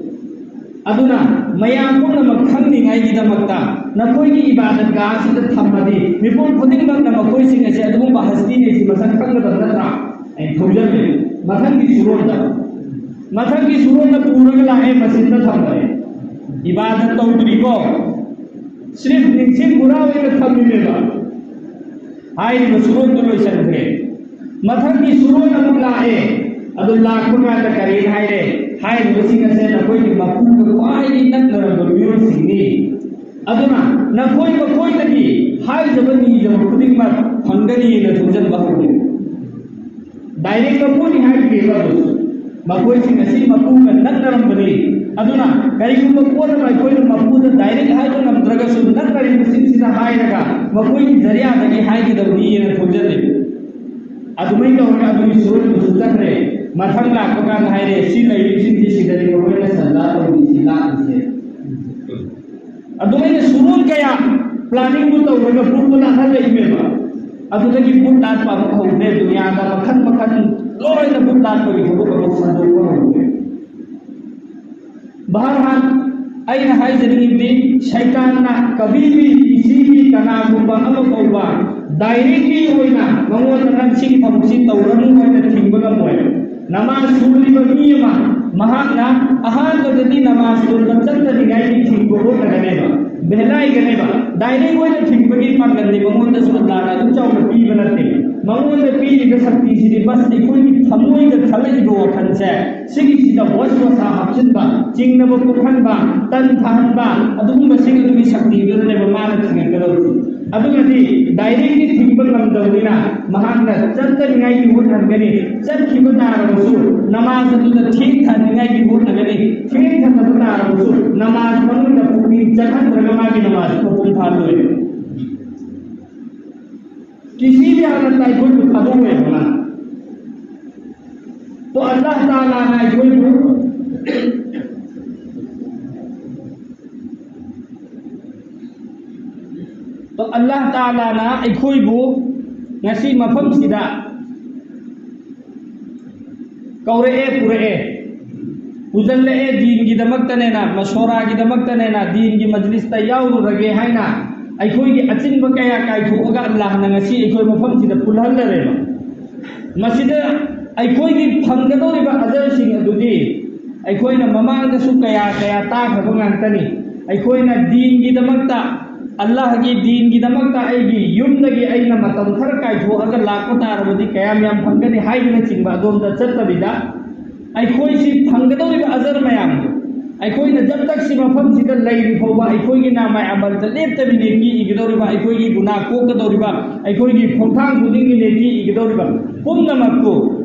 ꯑꯗꯨꯅ ꯃꯌꯥꯝ ꯄꯨꯝꯅꯃꯛ ꯈꯪꯅꯤꯡꯉꯥꯏꯒꯤꯗꯃꯛꯇ ꯅꯈꯣꯏꯒꯤ ꯏꯕꯥꯗꯠꯒꯥꯍ ꯑꯁꯤꯗ ꯊꯝꯃꯗꯤ ꯃꯤꯄꯨꯝ ꯈꯨꯗꯤꯡꯃꯛꯅ ꯃꯈꯣꯏꯁꯤꯡ ꯑꯁꯤ ꯑꯗꯨꯒꯨꯝꯕ ꯍꯁꯇꯤꯅꯤ ꯁꯤ ꯃꯁꯛ ꯈꯪꯒꯗꯕ ꯅꯠꯇ꯭ꯔꯥ?" ꯑꯩ ꯊꯧꯖꯜꯂꯦ꯫ ꯃꯊꯪꯒꯤ ꯁꯨꯔꯣꯟꯗ, ꯃꯊꯪꯒꯤ ꯁꯨꯔꯣꯟꯗ ꯄꯨꯔꯒ ꯂꯥꯛꯑꯦ, ꯃꯁꯖꯤꯗꯇ ꯊꯝꯃꯦ꯫ ꯏꯕꯥꯗꯠ ꯇꯧꯗ꯭ꯔꯤꯀꯣ, ꯁ꯭ꯔꯤꯐ ꯅꯤꯡꯁꯤꯡ ꯄꯨꯔꯥ ꯑꯣꯏꯅ ꯊꯝꯃꯤꯅꯦꯕ꯫ ꯍꯥꯏꯔꯤꯕ ꯁꯨꯔꯣꯟꯗꯨ ꯂꯣꯏꯁꯤꯟꯈ꯭ꯔꯦ꯫ ꯃꯊꯪꯒꯤ ꯁꯨꯔꯣꯟ ꯑꯃꯨꯛ ꯂꯥꯛꯑꯦ꯫ ꯑꯗꯨ ꯂꯥꯛꯄ ꯀꯥꯟꯗ ꯀꯔꯤꯅ ꯍꯥꯏꯔꯦ? "ꯍꯥꯏꯔꯤꯕꯁꯤꯡ ꯑꯁꯦ ꯅꯈꯣꯏꯒꯤ ꯃꯄꯨꯒ ꯈ꯭ꯋꯥꯏꯗꯒꯤ ꯅꯛꯅꯔꯕ ꯃꯤꯑꯣꯏꯁꯤꯡꯅꯤ꯫ ꯑꯗꯨꯅ ꯅꯈꯣꯏ ꯃꯈꯣꯏꯗꯒꯤ ꯍꯥꯏꯖꯕ ꯅꯤꯖꯕ ꯈꯨꯗꯤꯡꯃꯛ ꯐꯪꯒꯅꯤꯅ ꯊꯧꯖꯟꯕ ꯍꯧꯔꯦ"꯫ ꯗꯥꯏꯔꯦꯛ ꯃꯄꯨꯅꯤ ꯍꯥꯏꯈꯤꯕ ꯑꯗꯨ ꯃꯈꯣꯏꯁꯤꯡ ꯑꯁꯤ ꯃꯄꯨꯒ ꯅꯛꯅꯔꯝꯕꯅꯤ꯫ ꯑꯗꯨꯅ ꯀꯔꯤꯒꯨꯝꯕ ꯄꯣꯠ ꯑꯃ ꯑꯩꯈꯣꯏꯅ ꯃꯄꯨꯗ ꯗꯥꯏꯔꯦꯛ ꯍꯥꯏꯕ ꯉꯝꯗ꯭ꯔꯒꯁꯨ, ꯅꯛꯅꯔꯤꯕꯁꯤꯡꯁꯤꯗ ꯍꯥꯏꯔꯒ ꯃꯈꯣꯏꯒꯤ ꯖꯔꯤꯌꯥꯗꯒꯤ ꯍꯥꯏꯒꯗꯕꯅꯤ ꯍꯥꯏꯅ ꯊꯧꯖꯜꯂꯤ꯫ ꯑꯗꯨꯃꯥꯏꯅ ꯇꯧꯔꯒ ꯑꯗꯨꯒꯤ ꯁꯨꯔꯣꯟꯗꯨꯁꯨ ꯆꯠꯈ꯭ꯔꯦ꯫ ꯃꯊꯪ ꯂꯥꯛꯄ ꯀꯥꯟꯗ ꯍꯥꯏꯔꯦ, "ꯁꯤ ꯂꯩꯔꯤꯕꯁꯤꯡꯁꯤ ꯁꯤꯗꯅꯤ ꯃꯈꯣꯏꯅ ꯁꯖꯗꯥ ꯇꯧꯔꯤꯁꯤ, ꯂꯥꯛꯏꯁꯦ"꯫ ꯑꯗꯨꯃꯥꯏꯅ ꯁꯨꯔꯣꯟ ꯀꯌꯥ ꯄ꯭ꯂꯥꯅꯤꯡꯕꯨ ꯇꯧꯔꯒ ꯕꯨꯠꯄꯨ ꯂꯥꯠꯍꯜꯂꯛꯏꯃꯦꯕ꯫ ꯑꯗꯨꯗꯒꯤ ꯕꯨꯠ ꯂꯥꯠꯄ ꯑꯃꯨꯛ ꯍꯧꯈ꯭ꯔꯦ꯫ ꯗꯨꯅꯤꯌꯥꯗ ꯃꯈꯜ ꯃꯈꯜ ꯂꯣꯏꯅ ꯕꯨꯠ ꯂꯥꯠꯄꯒꯤ ꯊꯕꯛ ꯑꯃꯨꯛ ꯁꯟꯗꯣꯛꯄ ꯍꯧꯈ꯭ꯔꯦ꯫ ꯕꯍꯔꯍꯥꯜ, ꯑꯩꯅ ꯍꯥꯏꯖꯅꯤꯡꯉꯤꯕꯗꯤ, ꯁꯩꯇꯥꯟꯅ ꯀꯕꯤꯕꯤ, ꯏꯁꯤꯕꯤ, ꯀꯅꯥꯒꯨꯝꯕ ꯑꯃ ꯐꯥꯎꯕ ꯗꯥꯏꯔꯦꯛꯂꯤ ꯑꯣꯏꯅ ꯃꯉꯣꯟꯗ "ꯅꯪ ꯁꯤꯒꯤ ꯊꯕꯛꯁꯤ ꯇꯧꯔꯅꯨ" ꯍꯥꯏꯅ ꯊꯤꯡꯕ ꯉꯝꯃꯣꯏ꯫ ꯅꯃꯥꯖ ꯁꯣꯜꯂꯤꯕ ꯃꯤ ꯑꯃ, ꯃꯍꯥꯛꯅ ꯑꯍꯥꯟꯕꯗꯗꯤ ꯅꯃꯥꯖ ꯁꯣꯟꯕ ꯆꯠꯇꯅꯤꯡꯉꯥꯏꯒꯤ ꯊꯤꯡꯕ ꯍꯣꯠꯅꯒꯅꯦꯕ, ꯚꯦꯂꯥꯏꯒꯅꯦꯕ꯫ ꯗꯥꯏꯔꯦꯛ ꯑꯣꯏꯅ ꯊꯤꯡꯕꯒꯤ ꯄꯥꯡꯒꯜꯗꯤ ꯃꯉꯣꯟꯗꯁꯨ ꯑꯜꯂꯥꯍꯅ ꯑꯗꯨꯝ ꯆꯥꯎꯅ ꯄꯤꯕ ꯅꯠꯇꯦ꯫ ꯃꯉꯣꯟꯗ ꯄꯤꯔꯤꯕ ꯁꯛꯇꯤꯁꯤꯗꯤ ꯕꯁ ꯑꯩꯈꯣꯏꯒꯤ ꯊꯃꯣꯏꯗ ꯈꯜꯂꯛꯏꯕ ꯋꯥꯈꯜꯁꯦ, ꯁꯤꯒꯤꯁꯤꯗ ꯋꯥꯁꯋꯥꯁꯥ ꯍꯥꯞꯆꯤꯟꯕ, ꯆꯤꯡꯅꯕ ꯄꯣꯛꯍꯟꯕ, ꯇꯟ ꯊꯥꯍꯟꯕ, ꯑꯗꯨꯒꯨꯝꯕꯁꯤꯡ ꯑꯗꯨꯒꯤ ꯁꯛꯇꯤꯗꯨꯅꯅꯦꯕ ꯃꯥꯅ ꯊꯤꯡꯉꯛꯀꯗꯧꯔꯤꯁꯦ꯫ ꯑꯗꯨꯒꯗꯤ ꯗꯥꯏꯔꯦꯛꯂꯤ ꯊꯤꯡꯕ ꯉꯝꯗꯕꯅꯤꯅ ꯃꯍꯥꯛꯅ ꯆꯠꯇꯅꯤꯡꯉꯥꯏꯒꯤ ꯍꯣꯠꯅꯒꯅꯤ꯫ ꯆꯠꯈꯤꯕ ꯇꯥꯔꯕꯁꯨ ꯅꯃꯥꯖ ꯑꯗꯨꯗ ꯊꯦꯡꯊꯅꯤꯡꯉꯥꯏꯒꯤ ꯍꯣꯠꯅꯒꯅꯤ꯫ ꯊꯦꯡꯊꯗꯕ ꯇꯥꯔꯕꯁꯨ ꯅꯃꯥꯖ ꯃꯅꯨꯡꯗ ꯄꯨꯛꯅꯤꯡ ꯆꯪꯍꯟꯗ꯭ꯔꯒ ꯃꯥꯒꯤ ꯅꯃꯥꯖ ꯃꯄꯨꯡ ꯐꯥꯍꯜꯂꯣꯏ꯫ ꯀꯤꯁꯤ ꯕꯤ ꯑꯥꯔ ꯇꯥꯏ ꯑꯩꯈꯣꯏꯕꯨ ꯊꯥꯗꯣꯛꯑꯣꯏꯕ ꯃꯥꯅ꯫ ꯇꯣ ꯑꯜꯂꯥꯍ ꯇꯥꯂꯥꯅ ꯑꯩꯈꯣꯏꯕꯨ ꯇꯣ ꯑꯜꯂꯥꯍ ꯇꯥꯂꯥꯅ ꯑꯩꯈꯣꯏꯕꯨ ꯉꯁꯤ ꯃꯐꯝꯁꯤꯗ ꯀꯧꯔꯛꯑꯦ, ꯄꯨꯔꯛꯑꯦ, ꯄꯨꯁꯤꯜꯂꯛꯑꯦ꯫ ꯗꯤꯟꯒꯤꯗꯃꯛꯇꯅꯦꯅ, ꯃꯁꯣꯔꯥꯒꯤꯗꯃꯛꯇꯅꯦꯅ, ꯗꯤꯟꯒꯤ ꯃꯖꯂꯤꯁꯇ ꯌꯥꯎꯔꯨꯔꯒꯦ ꯍꯥꯏꯅ ꯑꯩꯈꯣꯏꯒꯤ ꯑꯆꯤꯟꯕ ꯀꯌꯥ ꯀꯥꯏꯊꯣꯛꯑꯒ ꯑꯜꯂꯥꯍꯅ ꯉꯁꯤ ꯑꯩꯈꯣꯏ ꯃꯐꯝꯁꯤꯗ ꯄꯨꯜꯍꯜꯂꯔꯦꯕ꯫ ꯃꯁꯤꯗ ꯑꯩꯈꯣꯏꯒꯤ ꯐꯪꯒꯗꯧꯔꯤꯕ ꯑꯖꯔꯁꯤꯡ ꯑꯗꯨꯗꯤ ꯑꯩꯈꯣꯏꯅ ꯃꯃꯥꯡꯗꯁꯨ ꯀꯌꯥ ꯀꯌꯥ ꯇꯥꯈ꯭ꯔꯕ ꯉꯥꯛꯇꯅꯤ꯫ ꯑꯩꯈꯣꯏꯅ ꯗꯤꯟꯒꯤꯗꯃꯛꯇ, ꯑꯜꯂꯥꯍꯒꯤ ꯗꯤꯟꯒꯤꯗꯃꯛꯇ ꯑꯩꯒꯤ ꯌꯨꯝꯗꯒꯤ ꯑꯩꯅ ꯃꯇꯝ ꯈꯔ ꯀꯥꯏꯊꯣꯛꯑꯒ ꯂꯥꯛꯄ ꯇꯥꯔꯕꯗꯤ ꯀꯌꯥꯝ ꯌꯥꯝ ꯐꯪꯒꯅꯤ ꯍꯥꯏꯕꯅꯆꯤꯡꯕ ꯑꯗꯣꯝꯗ ꯆꯠꯇꯕꯤꯗ, ꯑꯩꯈꯣꯏꯁꯤ ꯐꯪꯒꯗꯧꯔꯤꯕ ꯑꯖꯔ ꯃꯌꯥꯝꯗꯣ ꯑꯩꯈꯣꯏꯅ ꯖꯕ ꯇꯛ ꯁꯤ ꯃꯐꯝꯁꯤꯗ ꯂꯩꯔꯤ ꯐꯥꯎꯕ ꯑꯩꯈꯣꯏꯒꯤ ꯅꯥꯃꯥꯏ ꯑꯃꯜꯗ ꯂꯦꯞꯇꯕꯤ ꯅꯦꯀꯤ ꯏꯒꯗꯧꯔꯤꯕ, ꯑꯩꯈꯣꯏꯒꯤ ꯒꯨꯅꯥ ꯀꯣꯛꯀꯗꯧꯔꯤꯕ, ꯑꯩꯈꯣꯏꯒꯤ ꯈꯣꯡꯊꯥꯡ ꯈꯨꯗꯤꯡꯒꯤ ꯅꯦꯀꯤ ꯏꯒꯗꯧꯔꯤꯕ ꯄꯨꯝꯅꯃꯛꯇꯨ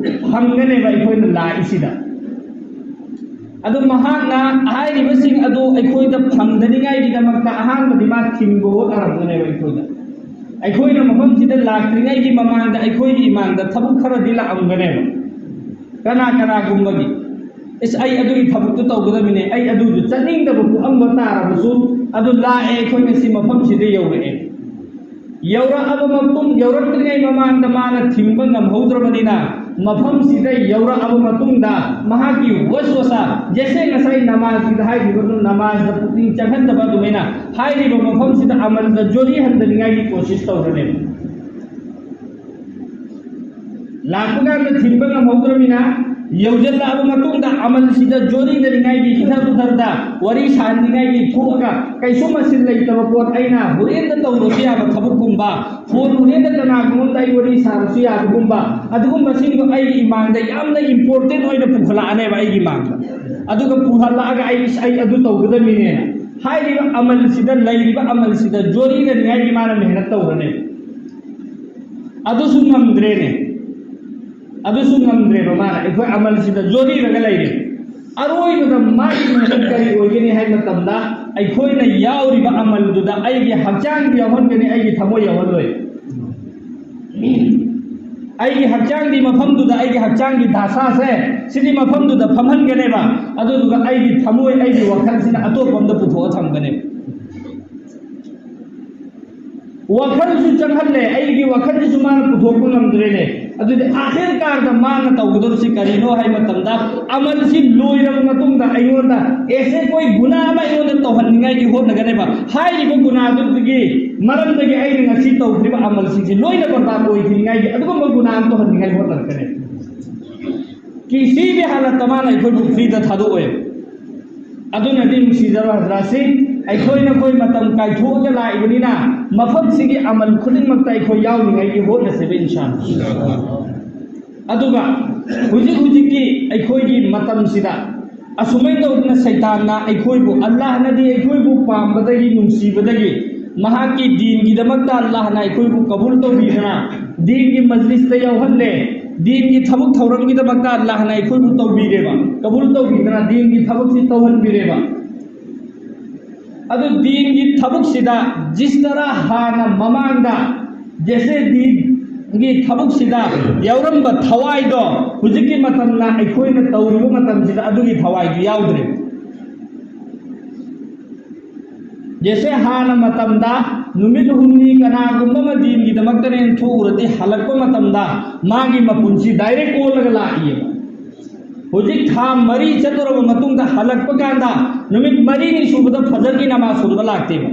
ꯐꯪꯒꯅꯦꯕ ꯑꯩꯈꯣꯏꯅ ꯂꯥꯛꯏꯁꯤꯗ꯫ ꯑꯗꯨ ꯃꯍꯥꯛꯅ ꯍꯥꯏꯔꯤꯕꯁꯤꯡ ꯑꯗꯨ ꯑꯩꯈꯣꯏꯗ ꯐꯪꯗꯅꯤꯡꯉꯥꯏꯒꯤꯗꯃꯛꯇ ꯑꯍꯥꯟꯕꯗꯤ ꯃꯥ ꯊꯤꯡꯕ ꯍꯣꯠꯅꯔꯝꯒꯅꯦꯕ ꯑꯩꯈꯣꯏꯗ꯫ ꯑꯩꯈꯣꯏꯅ ꯃꯐꯝꯁꯤꯗ ꯂꯥꯛꯇ꯭ꯔꯤꯉꯩꯒꯤ ꯃꯃꯥꯡꯗ ꯑꯩꯈꯣꯏꯒꯤ ꯏꯃꯥꯡꯗ ꯊꯕꯛ ꯈꯔꯗꯤ ꯂꯥꯛꯑꯝꯒꯅꯦꯕ꯫ ꯀꯅꯥ ꯀꯅꯥꯒꯨꯝꯕꯒꯤ, "ꯏꯁ, ꯑꯩ ꯑꯗꯨꯒꯤ ꯊꯕꯛꯇꯨ ꯇꯧꯒꯗꯕꯅꯦ, ꯑꯩ ꯑꯗꯨꯗꯨ ꯆꯠꯅꯤꯡꯗꯕ ꯄꯣꯛꯑꯝꯕ ꯇꯥꯔꯕꯁꯨ, ꯑꯗꯨ ꯂꯥꯛꯑꯦ, ꯑꯩꯈꯣꯏ ꯉꯁꯤ ꯃꯐꯝꯁꯤꯗ ꯌꯧꯔꯛꯑꯦ"꯫ ꯌꯧꯔꯛꯑꯕ ꯃꯇꯨꯡ, ꯌꯧꯔꯛꯇ꯭ꯔꯤꯉꯩ ꯃꯃꯥꯡꯗ ꯃꯥꯅ ꯊꯤꯡꯕ ꯉꯝꯍꯧꯗ꯭ꯔꯕꯅꯤꯅ, ꯃꯐꯝꯁꯤꯗ ꯌꯧꯔꯛꯑꯕ ꯃꯇꯨꯡꯗ ꯃꯍꯥꯛꯀꯤ ꯋꯁꯋꯁꯥ, ꯖꯦꯁꯦ ꯉꯁꯥꯏ ꯅꯃꯥꯖꯀꯤꯗ ꯍꯥꯏꯈꯤꯕꯗꯨ, ꯅꯃꯥꯖꯗ ꯄꯨꯛꯅꯤꯡ ꯆꯪꯍꯟꯗꯕ ꯑꯗꯨꯃꯥꯏꯅ ꯍꯥꯏꯔꯤꯕ ꯃꯐꯝꯁꯤꯗ ꯑꯃꯜꯗ ꯖꯣꯔꯤ ꯍꯟꯗꯅꯤꯡꯉꯥꯏꯒꯤ ꯀꯣꯁꯤꯁ ꯇꯧꯔꯅꯦꯕ꯫ ꯂꯥꯛꯄ ꯀꯥꯟꯗ ꯊꯤꯡꯕ ꯉꯝꯍꯧꯗ꯭ꯔꯕꯅꯤꯅ, ꯌꯧꯁꯤꯜꯂꯛꯑꯕ ꯃꯇꯨꯡꯗ ꯑꯃꯜꯁꯤꯗ ꯖꯣꯔꯤꯗꯅꯤꯡꯉꯥꯏꯒꯤ ꯏꯊꯛ ꯎꯊꯛꯇ ꯋꯥꯔꯤ ꯁꯥꯍꯟꯅꯤꯡꯉꯥꯏꯒꯤ ꯊꯣꯛꯑꯒ, ꯀꯩꯁꯨ ꯃꯁꯤꯟ ꯂꯩꯇꯕ ꯄꯣꯠ, ꯑꯩꯅ ꯍꯣꯔꯦꯟꯗ ꯇꯧꯔꯁꯨ ꯌꯥꯕ ꯊꯕꯛꯀꯨꯝꯕ, ꯐꯣꯟ ꯍꯣꯔꯦꯟꯗ ꯀꯅꯥꯒꯨꯝꯕ ꯑꯃꯗ ꯑꯩ ꯋꯥꯔꯤ ꯁꯥꯔꯁꯨ ꯌꯥꯕꯒꯨꯝꯕ, ꯑꯗꯨꯒꯨꯝꯕꯁꯤꯡꯗꯣ ꯑꯩꯒꯤ ꯏꯃꯥꯡꯗ ꯌꯥꯝꯅ ꯏꯝꯄꯣꯔꯇꯦꯟ ꯑꯣꯏꯅ ꯄꯨꯈꯠꯂꯛꯑꯅꯦꯕ ꯑꯩꯒꯤ ꯏꯃꯥꯡꯗ꯫ ꯑꯗꯨꯒ ꯄꯨꯍꯜꯂꯛꯑꯒ ꯑꯩ, "ꯑꯩ ꯑꯗꯨ ꯇꯧꯒꯗꯕꯅꯤꯅꯦꯅ" ꯍꯥꯏꯔꯤꯕ ꯑꯃꯜꯁꯤꯗ, ꯂꯩꯔꯤꯕ ꯑꯃꯜꯁꯤꯗ ꯖꯣꯔꯤꯅꯅꯤꯡꯉꯥꯏꯒꯤ ꯃꯥꯅ ꯃꯦꯍꯅꯠ ꯇꯧꯔꯅꯦ꯫ ꯑꯗꯨꯁꯨ ꯉꯝꯗ꯭ꯔꯦꯅꯦ꯫ ꯑꯗꯨꯁꯨ ꯉꯝꯗ꯭ꯔꯦꯕ ꯃꯥꯅ꯫ ꯑꯩꯈꯣꯏ ꯑꯃꯜꯁꯤꯗ ꯖꯣꯔꯤꯔꯒ ꯂꯩꯔꯦ꯫ ꯑꯔꯣꯏꯕꯗ ꯃꯥꯒꯤ ꯃꯦꯍꯅꯠ ꯀꯔꯤ ꯑꯣꯏꯒꯅꯤ ꯍꯥꯏꯕ ꯃꯇꯝꯗ, ꯑꯩꯈꯣꯏꯅ ꯌꯥꯎꯔꯤꯕ ꯑꯃꯜꯗꯨꯗ ꯑꯩꯒꯤ ꯍꯛꯆꯥꯡꯗꯤ ꯌꯥꯎꯍꯟꯒꯅꯤ, ꯑꯩꯒꯤ ꯊꯃꯣꯏ ꯌꯥꯎꯍꯜꯂꯣꯏ꯫ ꯑꯩꯒꯤ ꯍꯛꯆꯥꯡꯒꯤ ꯃꯐꯝꯗꯨꯗ, ꯑꯩꯒꯤ ꯍꯛꯆꯥꯡꯒꯤ ꯗꯥꯁꯥꯁꯦ, ꯁꯤꯗꯤ ꯃꯐꯝꯗꯨꯗ ꯐꯝꯍꯟꯒꯅꯦꯕ꯫ ꯑꯗꯨꯗꯨꯒ ꯑꯩꯒꯤ ꯊꯃꯣꯏ, ꯑꯩꯒꯤ ꯋꯥꯈꯜꯁꯤꯅ ꯑꯇꯣꯞꯄ ꯑꯝꯗ ꯄꯨꯊꯣꯛꯑ ꯊꯝꯒꯅꯦꯕ꯫ ꯋꯥꯈꯜꯁꯨ ꯆꯪꯍꯜꯂꯦ, ꯑꯩꯒꯤ ꯋꯥꯈꯜꯁꯤꯁꯨ ꯃꯥꯅ ꯄꯨꯊꯣꯛꯄ ꯉꯝꯗ꯭ꯔꯦꯅꯦ꯫ ꯑꯗꯨꯗꯤ ꯑꯥꯈꯤꯔ ꯀꯥꯔꯗ ꯃꯥꯅ ꯇꯧꯒꯗꯧꯔꯤꯁꯤ ꯀꯔꯤꯅꯣ ꯍꯥꯏꯕ ꯃꯇꯝꯗ, ꯑꯃꯜꯁꯤ ꯂꯣꯏꯔꯕ ꯃꯇꯨꯡꯗ ꯑꯩꯉꯣꯟꯗ ꯑꯦꯁꯦ ꯀꯣꯏ ꯒꯨꯅꯥ ꯑꯃ ꯑꯩꯉꯣꯟꯗ ꯇꯧꯍꯟꯅꯤꯡꯉꯥꯏꯒꯤ ꯍꯣꯠꯅꯒꯅꯦꯕ꯫ ꯍꯥꯏꯔꯤꯕ ꯒꯨꯅꯥꯗꯨꯒꯤ ꯃꯔꯝꯗꯒꯤ ꯑꯩꯅ ꯉꯁꯤ ꯇꯧꯈ꯭ꯔꯤꯕ ꯑꯃꯜꯁꯤꯡꯁꯤ ꯂꯣꯏꯅ ꯕꯔꯕꯥꯗ ꯑꯣꯏꯈꯤꯅꯤꯡꯉꯥꯏꯒꯤ ꯑꯗꯨꯒꯨꯝꯕ ꯒꯨꯅꯥ ꯑꯃ ꯇꯧꯍꯟꯅꯤꯡꯉꯥꯏ ꯍꯣꯠꯅꯔꯛꯀꯅꯤ꯫ ꯀꯤꯁꯤꯒꯤ ꯍꯥꯂꯠꯇ ꯃꯥꯅ ꯑꯩꯈꯣꯏꯕꯨ ꯐ꯭ꯔꯤꯗ ꯊꯥꯗꯣꯛꯑꯣꯏ꯫ ꯑꯗꯨꯅꯗꯤ ꯅꯨꯡꯁꯤꯖꯔꯣ ꯍꯖꯔꯥꯠꯁꯤ, ꯑꯩꯈꯣꯏꯅ ꯑꯩꯈꯣꯏ ꯃꯇꯝ ꯀꯥꯏꯊꯣꯛꯑꯒ ꯂꯥꯛꯏꯕꯅꯤꯅ ꯃꯐꯝꯁꯤꯒꯤ ꯑꯃꯜ ꯈꯨꯗꯤꯡꯃꯛꯇ ꯑꯩꯈꯣꯏ ꯌꯥꯎꯅꯤꯡꯉꯥꯏꯒꯤ ꯍꯣꯠꯅꯁꯦꯕ ꯏꯟꯁꯥ ꯑꯜꯂꯥꯍ꯫ ꯑꯗꯨꯒ ꯍꯧꯖꯤꯛ ꯍꯧꯖꯤꯛꯀꯤ ꯑꯩꯈꯣꯏꯒꯤ ꯃꯇꯝꯁꯤꯗ ꯑꯁꯨꯃꯥꯏꯅ ꯇꯧꯗꯅ ꯁꯩꯇꯥꯟꯅ ꯑꯩꯈꯣꯏꯕꯨ, ꯑꯜꯂꯥꯍꯅꯗꯤ ꯑꯩꯈꯣꯏꯕꯨ ꯄꯥꯝꯕꯗꯒꯤ, ꯅꯨꯡꯁꯤꯕꯗꯒꯤ, ꯃꯍꯥꯛꯀꯤ ꯗꯤꯟꯒꯤꯗꯃꯛꯇ ꯑꯜꯂꯥꯍꯅ ꯑꯩꯈꯣꯏꯕꯨ ꯀꯕꯨꯜ ꯇꯧꯕꯤꯗꯅ ꯗꯤꯟꯒꯤ ꯃꯖꯂꯤꯁꯇ ꯌꯥꯎꯍꯜꯂꯦ꯫ ꯗꯤꯟꯒꯤ ꯊꯕꯛ ꯊꯧꯔꯝꯒꯤꯗꯃꯛꯇ ꯑꯜꯂꯥꯍꯅ ꯑꯩꯈꯣꯏꯕꯨ ꯇꯧꯕꯤꯔꯦꯕ, ꯀꯕꯨꯜ ꯇꯧꯕꯤꯗꯅ ꯗꯤꯟꯒꯤ ꯊꯕꯛꯁꯤ ꯇꯧꯍꯟꯕꯤꯔꯦꯕ꯫ ꯑꯗꯨ ꯗꯤꯟꯒꯤ ꯊꯕꯛꯁꯤꯗ ꯖꯤꯁ ꯇꯔꯥ ꯍꯥꯟꯅ ꯃꯃꯥꯡꯗ ꯖꯦꯁꯦ ꯗꯤꯟꯒꯤ ꯊꯕꯛꯁꯤꯗ ꯌꯥꯎꯔꯝꯕ ꯊꯋꯥꯏꯗꯣ ꯍꯧꯖꯤꯛꯀꯤ ꯃꯇꯝꯅ ꯑꯩꯈꯣꯏꯅ ꯇꯧꯔꯤꯕ ꯃꯇꯝꯁꯤꯗ ꯑꯗꯨꯒꯤ ꯊꯋꯥꯏꯗꯨ ꯌꯥꯎꯗ꯭ꯔꯦ꯫ ꯖꯦꯁꯦ ꯍꯥꯟꯅ ꯃꯇꯝꯗ ꯅꯨꯃꯤꯠ ꯍꯨꯝꯅꯤ ꯀꯅꯥꯒꯨꯝꯕ ꯑꯃ ꯗꯤꯟꯒꯤꯗꯃꯛꯇꯅꯦꯅ ꯊꯣꯛꯎꯔꯗꯤ ꯍꯜꯂꯛꯄ ꯃꯇꯝꯗ ꯃꯥꯒꯤ ꯃꯄꯨꯟꯁꯤ ꯗꯥꯏꯔꯦꯛ ꯑꯣꯜꯂꯒ ꯂꯥꯛꯏꯌꯦꯕ꯫ ꯍꯧꯖꯤꯛ ꯊꯥ ꯃꯔꯤ ꯆꯠꯂꯨꯔꯕ ꯃꯇꯨꯡꯗ ꯍꯜꯂꯛꯄ ꯀꯥꯟꯗ ꯅꯨꯃꯤꯠ ꯃꯔꯤꯅꯤ ꯁꯨꯕꯗ ꯐꯖꯔꯒꯤ ꯅꯃꯥꯖ ꯁꯣꯟꯕ ꯂꯥꯛꯇꯦꯕ꯫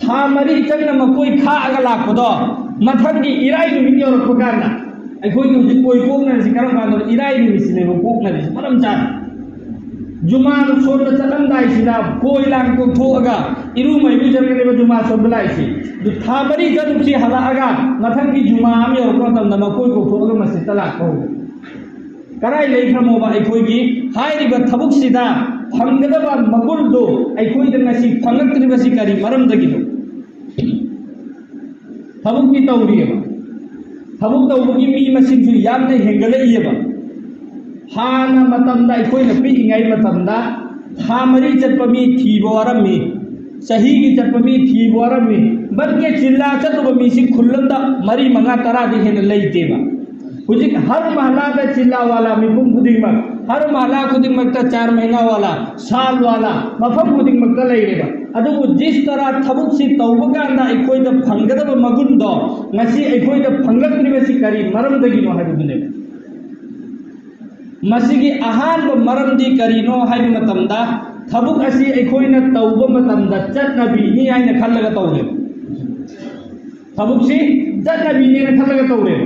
ꯊꯥ ꯃꯔꯤ ꯆꯪꯅ ꯃꯀꯣꯏ ꯈꯥꯛꯑꯒ ꯂꯥꯛꯄꯗꯣ ꯃꯊꯪꯒꯤ ꯏꯔꯥꯏ ꯅꯨꯃꯤꯠ ꯌꯧꯔꯛꯄ ꯀꯥꯟꯗ ꯑꯩꯈꯣꯏꯒꯤ ꯍꯧꯖꯤꯛ ꯀꯣꯏ ꯀꯣꯛꯅꯔꯤꯁꯤ ꯀꯔꯝ ꯀꯥꯟꯗꯅꯣ? ꯏꯔꯥꯏ ꯅꯨꯃꯤꯠꯁꯤꯅꯦꯕ ꯀꯣꯛꯅꯔꯤꯁꯤ ꯃꯔꯝ ꯆꯥꯅ꯫ ꯖꯨꯃꯥ ꯁꯣꯟꯕ ꯆꯠꯂꯝꯗꯥꯏꯁꯤꯗ ꯀꯣꯏ ꯂꯥꯡ ꯀꯣꯛꯊꯣꯛꯑꯒ ꯏꯔꯨ ꯃꯥꯏ ꯂꯨꯖꯔꯒꯅꯦꯕ ꯖꯨꯃꯥ ꯁꯣꯟꯕ ꯂꯥꯛꯏꯁꯤ꯫ ꯑꯗꯨ ꯊꯥ ꯃꯔꯤ ꯆꯠꯂꯨꯕꯁꯤ ꯍꯜꯂꯛꯑꯒ ꯃꯊꯪꯒꯤ ꯖꯨꯃꯥ ꯑꯃ ꯌꯧꯔꯛꯄ ꯃꯇꯝꯗ ꯃꯀꯣꯏ ꯀꯣꯛꯊꯣꯛꯑꯒ ꯃꯁꯖꯤꯠꯇ ꯂꯥꯛꯄ ꯍꯧꯏ꯫ ꯀꯔꯥꯏ ꯂꯩꯈ꯭ꯔꯃꯣꯕ? ꯑꯩꯈꯣꯏꯒꯤ ꯍꯥꯏꯔꯤꯕ ꯊꯕꯛꯁꯤꯗ ꯐꯪꯒꯗꯕ ꯃꯒꯨꯟꯗꯣ ꯑꯩꯈꯣꯏꯗ ꯉꯁꯤ ꯐꯪꯂꯛꯇ꯭ꯔꯤꯕꯁꯤ ꯀꯔꯤ ꯃꯔꯝꯗꯒꯤꯅꯣ? ꯊꯕꯛꯇꯤ ꯇꯧꯔꯤꯑꯕ, ꯊꯕꯛ ꯇꯧꯕꯒꯤ ꯃꯤ ꯃꯁꯤꯡꯁꯨ ꯌꯥꯝꯅ ꯍꯦꯟꯒꯠꯂꯛꯏꯑꯕ꯫ ꯍꯥꯟꯅ ꯃꯇꯝꯗ, ꯑꯩꯈꯣꯏꯅ ꯄꯤꯛꯏꯉꯩ ꯃꯇꯝꯗ, ꯊꯥ ꯃꯔꯤ ꯆꯠꯄ ꯃꯤ ꯊꯤꯕ ꯋꯥꯔꯝꯃꯤ, ꯆꯍꯤꯒꯤ ꯆꯠꯄ ꯃꯤ ꯊꯤꯕ ꯋꯥꯔꯝꯃꯤ꯫ ꯕꯜꯀꯤ ꯖꯤꯂꯥ ꯆꯠꯂꯨꯕ ꯃꯤꯁꯤ ꯈꯨꯜ ꯑꯃꯗ ꯃꯔꯤ, ꯃꯉꯥ, ꯇꯔꯥꯗꯤ ꯍꯦꯟꯅ ꯂꯩꯇꯦꯕ꯫ ꯍꯧꯖꯤꯛ ꯍꯔ ꯃꯍꯜꯂꯥꯗ ꯖꯤꯂꯥ ꯋꯥꯂꯥ ꯃꯤꯄꯨꯝ ꯈꯨꯗꯤꯡꯃꯛ, ꯍꯔ ꯃꯍꯜꯂꯥ ꯈꯨꯗꯤꯡꯃꯛꯇ ꯆꯥꯔ ꯃꯍꯤꯅꯥ ꯋꯥꯂꯥ, ꯁꯥꯜ ꯋꯥꯂꯥ ꯃꯐꯝ ꯈꯨꯗꯤꯡꯃꯛꯇ ꯂꯩꯔꯦꯕ꯫ ꯑꯗꯨꯕꯨ ꯖꯤꯁ ꯇꯔꯥ ꯊꯕꯛꯁꯤ ꯇꯧꯕ ꯀꯥꯟꯗ ꯑꯩꯈꯣꯏꯗ ꯐꯪꯒꯗꯕ ꯃꯒꯨꯟꯗꯣ ꯉꯁꯤ ꯑꯩꯈꯣꯏꯗ ꯐꯪꯂꯛꯇ꯭ꯔꯤꯕꯁꯤ ꯀꯔꯤ ꯃꯔꯝꯗꯒꯤꯅꯣ ꯍꯥꯏꯕꯗꯨꯅꯦꯕ꯫ ꯃꯁꯤꯒꯤ ꯑꯍꯥꯟꯕ ꯃꯔꯝꯗꯤ ꯀꯔꯤꯅꯣ ꯍꯥꯏꯕ ꯃꯇꯝꯗ, ꯊꯕꯛ ꯑꯁꯤ ꯑꯩꯈꯣꯏꯅ ꯇꯧꯕ ꯃꯇꯝꯗ ꯆꯠꯅꯕꯤꯅꯤ ꯍꯥꯏꯅ ꯈꯜꯂꯒ ꯇꯧꯔꯦꯕ꯫ ꯊꯕꯛꯁꯤ ꯆꯠꯅꯕꯤꯅꯦꯅ ꯈꯜꯂꯒ ꯇꯧꯔꯦꯕ꯫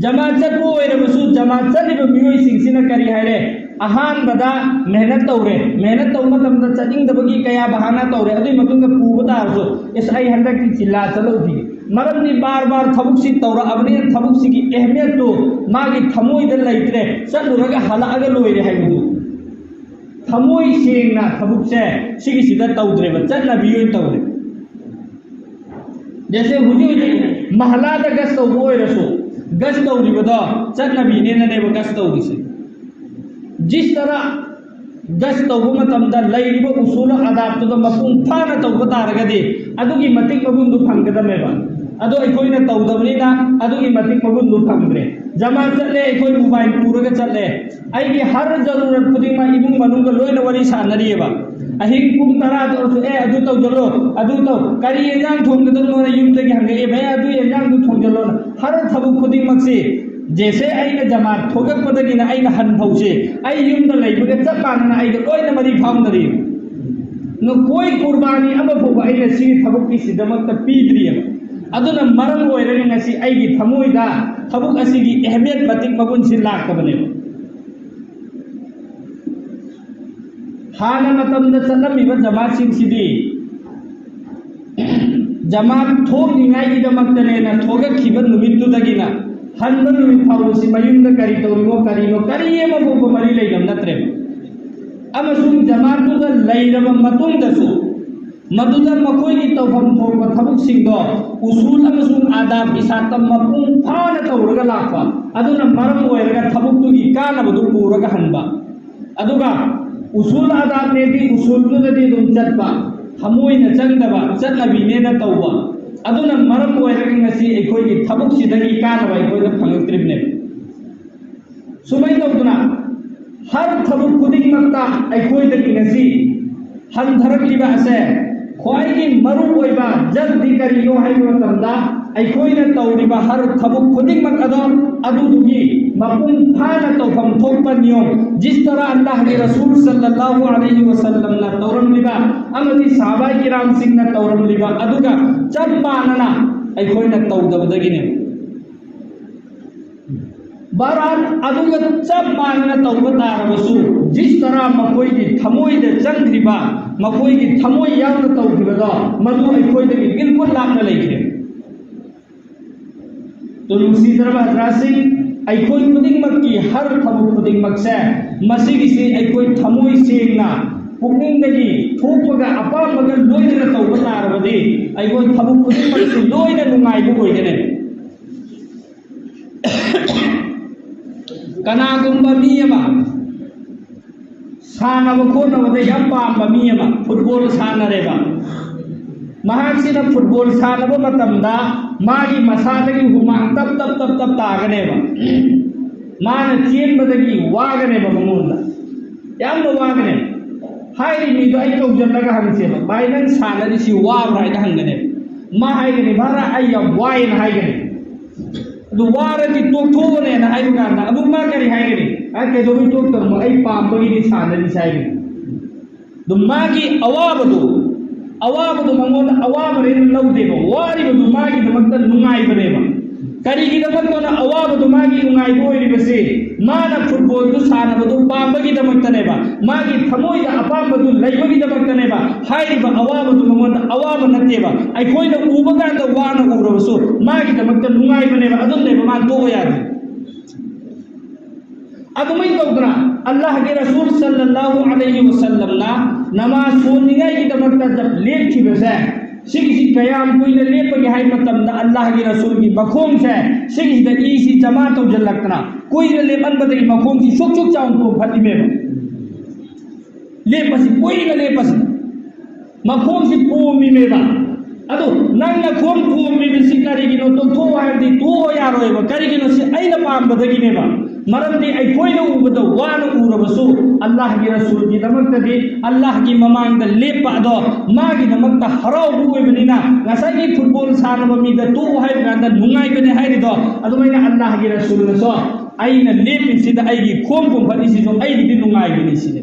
ꯖꯃꯥꯠ ꯆꯠꯄ ꯑꯣꯏꯔꯕꯁꯨ, ꯖꯃꯥꯠ ꯆꯠꯂꯤꯕ ꯃꯤꯑꯣꯏꯁꯤꯡꯁꯤꯅ ꯀꯔꯤ ꯍꯥꯏꯔꯦ? ꯑꯍꯥꯟꯕꯗ ꯃꯦꯍꯅꯠ ꯇꯧꯔꯦ꯫ ꯃꯦꯍꯅꯠ ꯇꯧꯕ ꯃꯇꯝꯗ ꯆꯠꯅꯤꯡꯗꯕꯒꯤ ꯀꯌꯥ ꯕꯍꯥꯅꯥ ꯇꯧꯔꯦ꯫ ꯑꯗꯨꯒꯤ ꯃꯇꯨꯡꯗ ꯄꯨꯕ ꯇꯥꯔꯁꯨ, "ꯑꯦꯁ, ꯑꯩ ꯍꯟꯗꯛꯇꯤ ꯖꯤꯜꯂꯥ ꯆꯠꯂꯧꯈꯤꯒꯦ"꯫ ꯃꯔꯝꯗꯤ ꯕꯥꯔ ꯕꯥꯔ ꯊꯕꯛꯁꯤ ꯇꯧꯔꯛꯑꯕꯅꯤꯅ ꯊꯕꯛꯁꯤꯒꯤ ꯑꯍꯃꯤꯌꯠꯇꯨ ꯃꯥꯒꯤ ꯊꯃꯣꯏꯗ ꯂꯩꯇ꯭ꯔꯦ, ꯆꯠꯂꯨꯔꯒ ꯍꯜꯂꯛꯑꯒ ꯂꯣꯏꯔꯦ ꯍꯥꯏꯕꯗꯨ꯫ ꯊꯃꯣꯏ ꯁꯦꯡꯅ ꯊꯕꯛꯁꯦ ꯁꯤꯒꯤꯁꯤꯗ ꯇꯧꯗ꯭ꯔꯦꯕ, ꯆꯠꯅꯕꯤ ꯑꯣꯏꯅ ꯇꯧꯔꯦ꯫ ꯖꯦꯁꯦ ꯍꯧꯖꯤꯛ ꯍꯧꯖꯤꯛ ꯃꯍꯜꯂꯥꯗ ꯒꯁ ꯇꯧꯕ ꯑꯣꯏꯔꯁꯨ, ꯒꯁ ꯇꯧꯔꯤꯕꯗꯣ ꯆꯠꯅꯕꯤꯅꯦꯅꯅꯦꯕ ꯒꯁ ꯇꯧꯔꯤꯁꯦ꯫ ꯖꯤꯁ ꯇꯔꯥ ꯒꯁ ꯇꯧꯕ ꯃꯇꯝꯗ ꯂꯩꯔꯤꯕ ꯎꯁꯨꯜ ꯑꯗꯥꯕꯇꯨꯗ ꯃꯄꯨꯡ ꯐꯥꯅ ꯇꯧꯕ ꯇꯥꯔꯒꯗꯤ ꯑꯗꯨꯒꯤ ꯃꯇꯤꯛ ꯃꯒꯨꯟꯗꯨ ꯐꯪꯒꯗꯕꯅꯦꯕ꯫ ꯑꯗꯣ ꯑꯩꯈꯣꯏꯅ ꯇꯧꯗꯕꯅꯤꯅ ꯑꯗꯨꯒꯤ ꯃꯇꯤꯛ ꯃꯒꯨꯟꯗꯨ ꯐꯪꯗ꯭ꯔꯦ꯫ ꯖꯃꯥꯠ ꯆꯠꯂꯦ, ꯑꯩꯈꯣꯏ ꯃꯣꯕꯥꯏꯜ ꯄꯨꯔꯒ ꯆꯠꯂꯦ꯫ ꯑꯩꯒꯤ ꯍꯔ ꯖꯔꯨꯔꯠ ꯈꯨꯗꯤꯡꯃꯛ ꯏꯃꯨꯡ ꯃꯅꯨꯡꯒ ꯂꯣꯏꯅ ꯋꯥꯔꯤ ꯁꯥꯟꯅꯔꯤꯑꯕ꯫ ꯑꯍꯤꯡ ꯄꯨꯡ ꯇꯔꯥꯗ ꯑꯣꯏꯔꯁꯨ, "ꯑꯦ, ꯑꯗꯨ ꯇꯧꯁꯤꯜꯂꯣ, ꯑꯗꯨ ꯇꯧ, ꯀꯔꯤ ꯌꯦꯟꯖꯥꯡ ꯊꯣꯡꯒꯗꯕꯅꯣꯅ?" ꯌꯨꯝꯗꯒꯤ ꯍꯪꯉꯛꯑꯦ, "ꯚꯩꯌꯥ, ꯑꯗꯨ ꯌꯦꯟꯖꯥꯡꯗꯨ ꯊꯣꯡꯖꯤꯜꯂꯣꯅ"꯫ ꯍꯔ ꯊꯕꯛ ꯈꯨꯗꯤꯡꯃꯛꯁꯤ ꯖꯦꯁꯦ ꯑꯩꯅ ꯖꯃꯥꯠ ꯊꯣꯛꯂꯛꯄꯗꯒꯤꯅ ꯑꯩꯅ ꯍꯟ ꯐꯥꯎꯁꯦ ꯑꯩ ꯌꯨꯝꯗ ꯂꯩꯕꯒ ꯆꯞ ꯃꯥꯟꯅꯅ ꯑꯩꯒ ꯂꯣꯏꯅ ꯃꯔꯤ ꯐꯥꯎꯅꯔꯤ꯫ ꯅꯈꯣꯏ ꯀꯨꯔꯕꯥꯅꯤ ꯑꯃ ꯐꯥꯎꯕ ꯑꯩꯅ ꯁꯤꯒꯤ ꯊꯕꯛꯀꯤꯁꯤꯗꯃꯛꯇ ꯄꯤꯗ꯭ꯔꯤꯑꯕ꯫ ꯑꯗꯨꯅ ꯃꯔꯝ ꯑꯣꯏꯔꯒ ꯉꯁꯤ ꯑꯩꯒꯤ ꯊꯃꯣꯏꯗ ꯊꯕꯛ ꯑꯁꯤꯒꯤ ꯑꯍꯃꯤꯌꯠ ꯃꯇꯤꯛ ꯃꯒꯨꯟꯁꯤ ꯂꯥꯛꯇꯕꯅꯦꯕ꯫ ꯍꯥꯟꯅ ꯃꯇꯝꯗ ꯆꯠꯂꯝꯃꯤꯕ ꯖꯃꯥꯠꯁꯤꯡꯁꯤꯗꯤ ꯖꯃꯥꯠ ꯊꯣꯛꯂꯤꯉꯩꯒꯤꯗꯃꯛꯇꯅꯦꯅ ꯊꯣꯛꯂꯛꯈꯤꯕ ꯅꯨꯃꯤꯠꯇꯨꯗꯒꯤꯅ ꯍꯟꯕ ꯅꯨꯃꯤꯠ ꯐꯥꯎꯕꯁꯤ ꯃꯌꯨꯝꯗ ꯀꯔꯤ ꯇꯧꯔꯤꯅꯣ, ꯀꯔꯤꯅꯣ, ꯀꯔꯤ ꯑꯃ ꯐꯥꯎꯕ ꯃꯔꯤ ꯂꯩꯅꯕ ꯅꯠꯇ꯭ꯔꯦꯕ꯫ ꯑꯃꯁꯨꯡ ꯖꯃꯥꯠꯇꯨꯗ ꯂꯩꯔꯕ ꯃꯇꯨꯡꯗꯁꯨ ꯃꯗꯨꯗ ꯃꯈꯣꯏꯒꯤ ꯇꯧꯐꯝ ꯊꯣꯛꯄ ꯊꯕꯛꯁꯤꯡꯗꯣ ꯎꯁꯨꯜ ꯑꯃꯁꯨꯡ ꯑꯥꯗꯥꯕꯀꯤ ꯁꯥꯠꯇ ꯃꯄꯨꯡ ꯐꯥꯅ ꯇꯧꯔꯒ ꯂꯥꯛꯄ, ꯑꯗꯨꯅ ꯃꯔꯝ ꯑꯣꯏꯔꯒ ꯊꯕꯛꯇꯨꯒꯤ ꯀꯥꯟꯅꯕꯗꯨ ꯄꯨꯔꯒ ꯍꯟꯕ꯫ ꯑꯗꯨꯒ ꯎꯁꯨꯜ ꯑꯥꯗꯥꯕꯅꯦꯗꯤ ꯎꯁꯨꯜꯗꯨꯗꯗꯤ ꯑꯗꯨꯝ ꯆꯠꯄ, ꯊꯃꯣꯏꯅ ꯆꯪꯗꯕ ꯆꯠꯅꯕꯤꯅꯦꯅ ꯇꯧꯕ꯫ ꯑꯗꯨꯅ ꯃꯔꯝ ꯑꯣꯏꯔꯒ ꯉꯁꯤ ꯑꯩꯈꯣꯏꯒꯤ ꯊꯕꯛꯁꯤꯗꯒꯤ ꯀꯥꯟꯅꯕ ꯑꯩꯈꯣꯏꯗ ꯐꯪꯉꯛꯇ꯭ꯔꯤꯕꯅꯦꯕ꯫ ꯁꯨꯃꯥꯏꯅ ꯇꯧꯗꯅ ꯍꯔ ꯊꯕꯛ ꯈꯨꯗꯤꯡꯃꯛꯇ ꯑꯩꯈꯣꯏꯗꯒꯤ ꯉꯁꯤ ꯍꯟꯊꯔꯛꯂꯤꯕ ꯑꯁꯦ ꯈ꯭ꯋꯥꯏꯒꯤ ꯃꯔꯨ ꯑꯣꯏꯕ ꯖꯜꯗꯤ ꯀꯔꯤꯅꯣ ꯍꯥꯏꯕ ꯃꯇꯝꯗ, ꯑꯩꯈꯣꯏꯅ ꯇꯧꯔꯤꯕ ꯍꯔ ꯊꯕꯛ ꯈꯨꯗꯤꯡꯃꯛ ꯑꯗꯣ ꯑꯗꯨꯗꯨꯒꯤ ꯃꯄꯨꯡ ꯐꯥꯅ ꯇꯧꯐꯝ ꯊꯣꯛꯄ ꯅꯤꯌꯣꯝ, ꯖꯤꯁ ꯇꯔꯥ ꯑꯜꯂꯥꯍꯒꯤ ꯔꯁꯨꯜ ꯁꯜꯂꯜꯂꯥꯍꯨ ꯑꯂꯩꯍꯤ ꯋꯁꯜꯂꯝꯅ ꯇꯧꯔꯝꯂꯤꯕ ꯑꯃꯗꯤ ꯁꯍꯥꯕꯥ ꯀꯤꯔꯥꯝꯁꯤꯡꯅ ꯇꯧꯔꯝꯂꯤꯕ ꯑꯗꯨꯒ ꯆꯞ ꯃꯥꯟꯅꯅ ꯑꯩꯈꯣꯏꯅ ꯇꯧꯗꯕꯗꯒꯤꯅꯦ꯫ ꯕꯍꯔꯍꯥꯜ, ꯑꯗꯨꯒ ꯆꯞ ꯃꯥꯟꯅꯅ ꯇꯧꯕ ꯇꯥꯔꯕꯁꯨ, ꯖꯤꯁ ꯇꯔꯥ ꯃꯈꯣꯏꯒꯤ ꯊꯃꯣꯏꯗ ꯆꯪꯈ꯭ꯔꯤꯕ, ꯃꯈꯣꯏꯒꯤ ꯊꯃꯣꯏ ꯌꯥꯎꯅ ꯇꯧꯈꯤꯕꯗꯣ, ꯃꯗꯨ ꯑꯩꯈꯣꯏꯗꯒꯤ ꯕꯤꯜꯀꯨꯜ ꯂꯥꯞꯅ ꯂꯩꯈ꯭ꯔꯦ꯫ ꯇꯨ ꯅꯨꯡꯁꯤꯖꯔꯕ ꯍꯖꯔꯥꯠꯁꯤꯡ, ꯑꯩꯈꯣꯏ ꯈꯨꯗꯤꯡꯃꯛꯀꯤ ꯍꯔ ꯊꯕꯛ ꯈꯨꯗꯤꯡꯃꯛꯁꯦ, ꯃꯁꯤꯒꯤꯁꯤ ꯑꯩꯈꯣꯏ ꯊꯃꯣꯏ ꯁꯦꯡꯅ, ꯄꯨꯛꯅꯤꯡꯗꯒꯤ ꯊꯣꯛꯄꯒ ꯑꯄꯥꯝꯕꯒ ꯂꯣꯏꯅꯅ ꯇꯧꯕ ꯇꯥꯔꯕꯗꯤ, ꯑꯩꯈꯣꯏ ꯊꯕꯛ ꯈꯨꯗꯤꯡꯃꯛꯁꯤ ꯂꯣꯏꯅ ꯅꯨꯡꯉꯥꯏꯕ ꯑꯣꯏꯒꯅꯤ꯫ ꯀꯅꯥꯒꯨꯝꯕ ꯃꯤ ꯑꯃ ꯁꯥꯟꯅꯕ ꯈꯣꯠꯅꯕꯗ ꯌꯥꯝ ꯄꯥꯝꯕ ꯃꯤ ꯑꯃ ꯐꯨꯠꯕꯣꯜ ꯁꯥꯟꯅꯔꯦꯕ꯫ ꯃꯍꯥꯛꯁꯤꯅ ꯐꯨꯠꯕꯣꯜ ꯁꯥꯟꯅꯕ ꯃꯇꯝꯗ ꯃꯥꯒꯤ ꯃꯁꯥꯗꯒꯤ ꯍꯨꯃꯥꯡ ꯇꯞ ꯇꯞ ꯇꯞ ꯇꯞ ꯇꯥꯒꯅꯦꯕ꯫ ꯃꯥꯅ ꯆꯦꯟꯕꯗꯒꯤ ꯋꯥꯒꯅꯦꯕ ꯃꯉꯣꯟꯗ꯫ ꯌꯥꯝꯅ ꯋꯥꯒꯅꯦꯕ꯫ ꯍꯥꯏꯔꯤ ꯃꯤꯗꯣ ꯑꯩ ꯀꯧꯁꯤꯜꯂꯒ ꯍꯪꯁꯦꯕ, "ꯚꯥꯏ, ꯅꯪ ꯁꯥꯟꯅꯔꯤꯁꯤ ꯋꯥꯕ꯭ꯔꯥ?" ꯍꯥꯏꯅ ꯍꯪꯒꯅꯦꯕ꯫ ꯃꯥ ꯍꯥꯏꯒꯅꯤ, "ꯚꯥꯔꯥ, ꯑꯩ ꯌꯥꯝ ꯋꯥꯏꯌꯦꯅ" ꯍꯥꯏꯒꯅꯤ꯫ ꯑꯗꯨ ꯋꯥꯔꯗꯤ ꯇꯣꯛꯊꯣꯛꯑꯣꯅꯦꯅ ꯍꯥꯏꯕ ꯀꯥꯟꯗ ꯑꯃꯨꯛ ꯃꯥ ꯀꯔꯤ ꯍꯥꯏꯒꯅꯤ? "ꯑ, ꯀꯩꯗꯧꯕꯩ ꯇꯣꯛꯇꯕꯅꯣ? ꯑꯩ ꯄꯥꯝꯕꯒꯤꯗꯤ ꯁꯥꯟꯅꯔꯤꯁꯦ" ꯍꯥꯏꯒꯅꯤ꯫ ꯑꯗꯨ ꯃꯥꯒꯤ ꯑꯋꯥꯕꯗꯨ, ꯑꯋꯥꯕꯗꯨ ꯃꯉꯣꯟꯗ ꯑꯋꯥꯕꯅꯦꯅ ꯂꯧꯗꯦꯕ, ꯋꯥꯔꯤꯕꯗꯨ ꯃꯥꯒꯤꯗꯃꯛꯇ ꯅꯨꯡꯉꯥꯏꯕꯅꯦꯕ꯫ ꯀꯔꯤꯒꯤꯗꯃꯛꯇꯅ ꯑꯋꯥꯕꯗꯨ ꯃꯥꯒꯤ ꯅꯨꯡꯉꯥꯏꯕ ꯑꯣꯏꯔꯤꯕꯁꯤ? ꯃꯥꯅ ꯐꯨꯠꯕꯣꯜꯗꯨ ꯁꯥꯟꯅꯕꯗꯨ ꯄꯥꯝꯕꯒꯤꯗꯃꯛꯇꯅꯦꯕ, ꯃꯥꯒꯤ ꯊꯃꯣꯏꯗ ꯑꯄꯥꯝꯕꯗꯨ ꯂꯩꯕꯒꯤꯗꯃꯛꯇꯅꯦꯕ꯫ ꯍꯥꯏꯔꯤꯕ ꯑꯋꯥꯕꯗꯨ ꯃꯉꯣꯟꯗ ꯑꯋꯥꯕ ꯅꯠꯇꯦꯕ꯫ ꯑꯩꯈꯣꯏꯅ ꯎꯕ ꯀꯥꯟꯗ ꯋꯥꯅ ꯎꯔꯕꯁꯨ ꯃꯥꯒꯤꯗꯃꯛꯇ ꯅꯨꯡꯉꯥꯏꯕꯅꯦꯕ꯫ ꯑꯗꯨꯝ ꯂꯩꯕ ꯃꯥꯅ ꯇꯣꯛꯑꯣ ꯌꯥꯗꯦ꯫ ꯑꯗꯨꯃꯥꯏꯅ ꯇꯧꯗꯅ ꯑꯜꯂꯥꯍꯒꯤ ꯔꯁꯨꯜ ꯁꯜꯂꯜꯂꯥꯍꯨ ꯑꯂꯩꯍꯤ ꯋꯁꯜꯂꯝꯅ ꯅꯃꯥꯖ ꯁꯣꯟꯅꯤꯡꯉꯥꯏꯒꯤꯗꯃꯛꯇ ꯂꯦꯞꯈꯤꯕꯁꯦ, ꯁꯤꯒꯤꯁꯤ ꯀꯌꯥꯝ ꯀꯨꯏꯅ ꯂꯦꯞꯄꯒꯦ ꯍꯥꯏꯕ ꯃꯇꯝꯗ ꯑꯜꯂꯥꯍꯒꯤ ꯔꯁꯨꯜꯒꯤ ꯃꯈꯣꯡꯁꯦ ꯁꯤꯒꯤꯁꯤꯗ ꯏꯁꯤ ꯖꯃꯥ ꯇꯧꯁꯤꯜꯂꯛꯇꯅ ꯀꯨꯏꯅ ꯂꯦꯞꯍꯟꯕꯗꯒꯤ ꯃꯈꯣꯡꯁꯤ ꯁꯨꯛ ꯁꯨꯛ ꯆꯥꯎꯅ ꯄꯣꯝꯈꯠꯂꯤꯃꯦꯕ꯫ ꯂꯦꯞꯄꯁꯤ, ꯀꯨꯏꯅ ꯂꯦꯞꯄꯁꯤ꯫ ꯃꯈꯣꯡꯁꯤ ꯄꯣꯝꯃꯤꯃꯦꯕ꯫ ꯑꯗꯨ ꯅꯪꯅ ꯈꯣꯡ ꯄꯣꯝꯃꯤꯕꯁꯤ ꯀꯔꯤꯒꯤꯅꯣ? ꯇꯣꯛꯊꯣꯛꯑꯣ ꯍꯥꯏꯕꯗꯤ ꯇꯣꯛꯑꯣ ꯌꯥꯔꯣꯏꯕ꯫ ꯀꯔꯤꯒꯤꯅꯣ? ꯁꯤ ꯑꯩꯅ ꯄꯥꯝꯕꯗꯒꯤꯅꯦꯕ꯫ ꯃꯔꯝꯗꯤ ꯑꯩꯈꯣꯏꯅ ꯎꯕꯗ ꯋꯥꯅ ꯎꯔꯕꯁꯨ ꯑꯜꯂꯥꯍꯒꯤ ꯔꯁꯨꯜꯒꯤꯗꯃꯛꯇꯗꯤ ꯑꯜꯂꯥꯍꯒꯤ ꯃꯃꯥꯡꯗ ꯂꯦꯞꯄ ꯑꯗꯣ ꯃꯥꯒꯤꯗꯃꯛꯇ ꯍꯔꯥꯎꯕ ꯑꯣꯏꯕꯅꯤꯅ ꯉꯁꯥꯏꯒꯤ ꯐꯨꯠꯕꯣꯜ ꯁꯥꯟꯅꯕ ꯃꯤꯗ ꯇꯣꯛꯑꯣ ꯍꯥꯏꯕ ꯀꯥꯟꯗ ꯅꯨꯡꯉꯥꯏꯕꯅꯦ ꯍꯥꯏꯔꯤꯗꯣ ꯑꯗꯨꯃꯥꯏꯅ ꯑꯜꯂꯥꯍꯒꯤ ꯔꯁꯨꯜꯅꯁꯨ ꯑꯩꯅ ꯂꯦꯞꯄꯤꯁꯤꯗ ꯑꯩꯒꯤ ꯈꯣꯡ ꯄꯣꯝꯈꯠꯂꯤꯁꯤꯁꯨ ꯑꯩꯒꯤꯗꯤ ꯅꯨꯡꯉꯥꯏꯕꯅꯤ ꯁꯤꯅꯦ꯫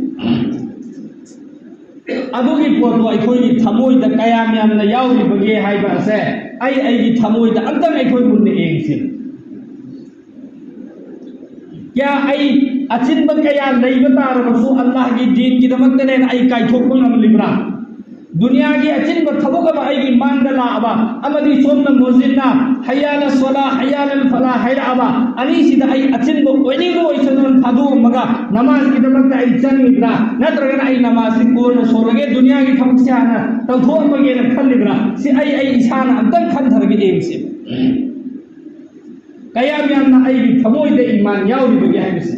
ꯑꯗꯨꯒꯤ ꯄꯣꯠꯇꯣ ꯑꯩꯈꯣꯏꯒꯤ ꯊꯃꯣꯏꯗ ꯀꯌꯥꯝ ꯌꯥꯝꯅ ꯌꯥꯎꯔꯤꯕꯒꯦ ꯍꯥꯏꯕ ꯑꯁꯦ ꯑꯩ ꯑꯩꯒꯤ ꯊꯃꯣꯏꯗ ꯑꯝꯇꯪ ꯑꯩꯈꯣꯏ ꯃꯨꯟꯅ ꯌꯦꯡꯁꯤ꯫ ꯀꯌꯥ ꯑꯩ ꯑꯆꯤꯟꯕ ꯀꯌꯥ ꯂꯩꯕ ꯇꯥꯔꯕꯁꯨ ꯑꯜꯂꯥꯍꯒꯤ ꯗꯤꯟꯒꯤꯗꯃꯛꯇꯅꯦꯅ ꯑꯩ ꯀꯥꯏꯊꯣꯛꯄ ꯉꯝꯂꯤꯕ꯭ꯔꯥ? ꯗꯨꯅꯤꯌꯥꯒꯤ ꯑꯆꯤꯟꯕ ꯊꯕꯛ ꯑꯃ ꯑꯩꯒꯤ ꯃꯥꯡꯗ ꯂꯥꯛꯑꯕ ꯑꯃꯗꯤ ꯁꯣꯝꯅ ꯃꯣꯖꯤꯟꯅ ꯍꯌꯥꯂ ꯁꯣꯂꯥ, ꯍꯌꯥꯂ ꯐꯂꯥ ꯍꯥꯏꯔꯛꯑꯕ ꯑꯅꯤꯁꯤꯗ ꯑꯩ ꯑꯆꯤꯟꯕ ꯑꯣꯏꯅꯤꯡꯕ ꯑꯣꯏꯁꯅꯨꯅ ꯊꯥꯗꯣꯛꯑꯝꯃꯒ ꯅꯃꯥꯖꯀꯤꯗꯃꯛꯇ ꯑꯩ ꯆꯪꯉꯤꯕ꯭ꯔꯥ? ꯅꯠꯇ꯭ꯔꯒꯅ ꯑꯩ ꯅꯃꯥꯖꯁꯤ ꯀꯣꯟꯅ ꯁꯣꯜꯂꯒꯦ, ꯗꯨꯅꯤꯌꯥꯒꯤ ꯊꯕꯛꯁꯦ ꯍꯥꯟꯅ ꯇꯧꯊꯣꯛꯑꯝꯃꯒꯦꯅ ꯈꯜꯂꯤꯕ꯭ꯔꯥ? ꯁꯤ ꯑꯩ, ꯑꯩ ꯏꯁꯥꯅ ꯑꯝꯇꯪ ꯈꯟꯊꯔꯒ ꯌꯦꯡꯁꯦ꯫ ꯀꯌꯥꯝ ꯌꯥꯝꯅ ꯑꯩꯒꯤ ꯊꯃꯣꯏꯗ ꯏꯃꯥꯟ ꯌꯥꯎꯔꯤꯕꯒꯦ ꯍꯥꯏꯕꯁꯦ꯫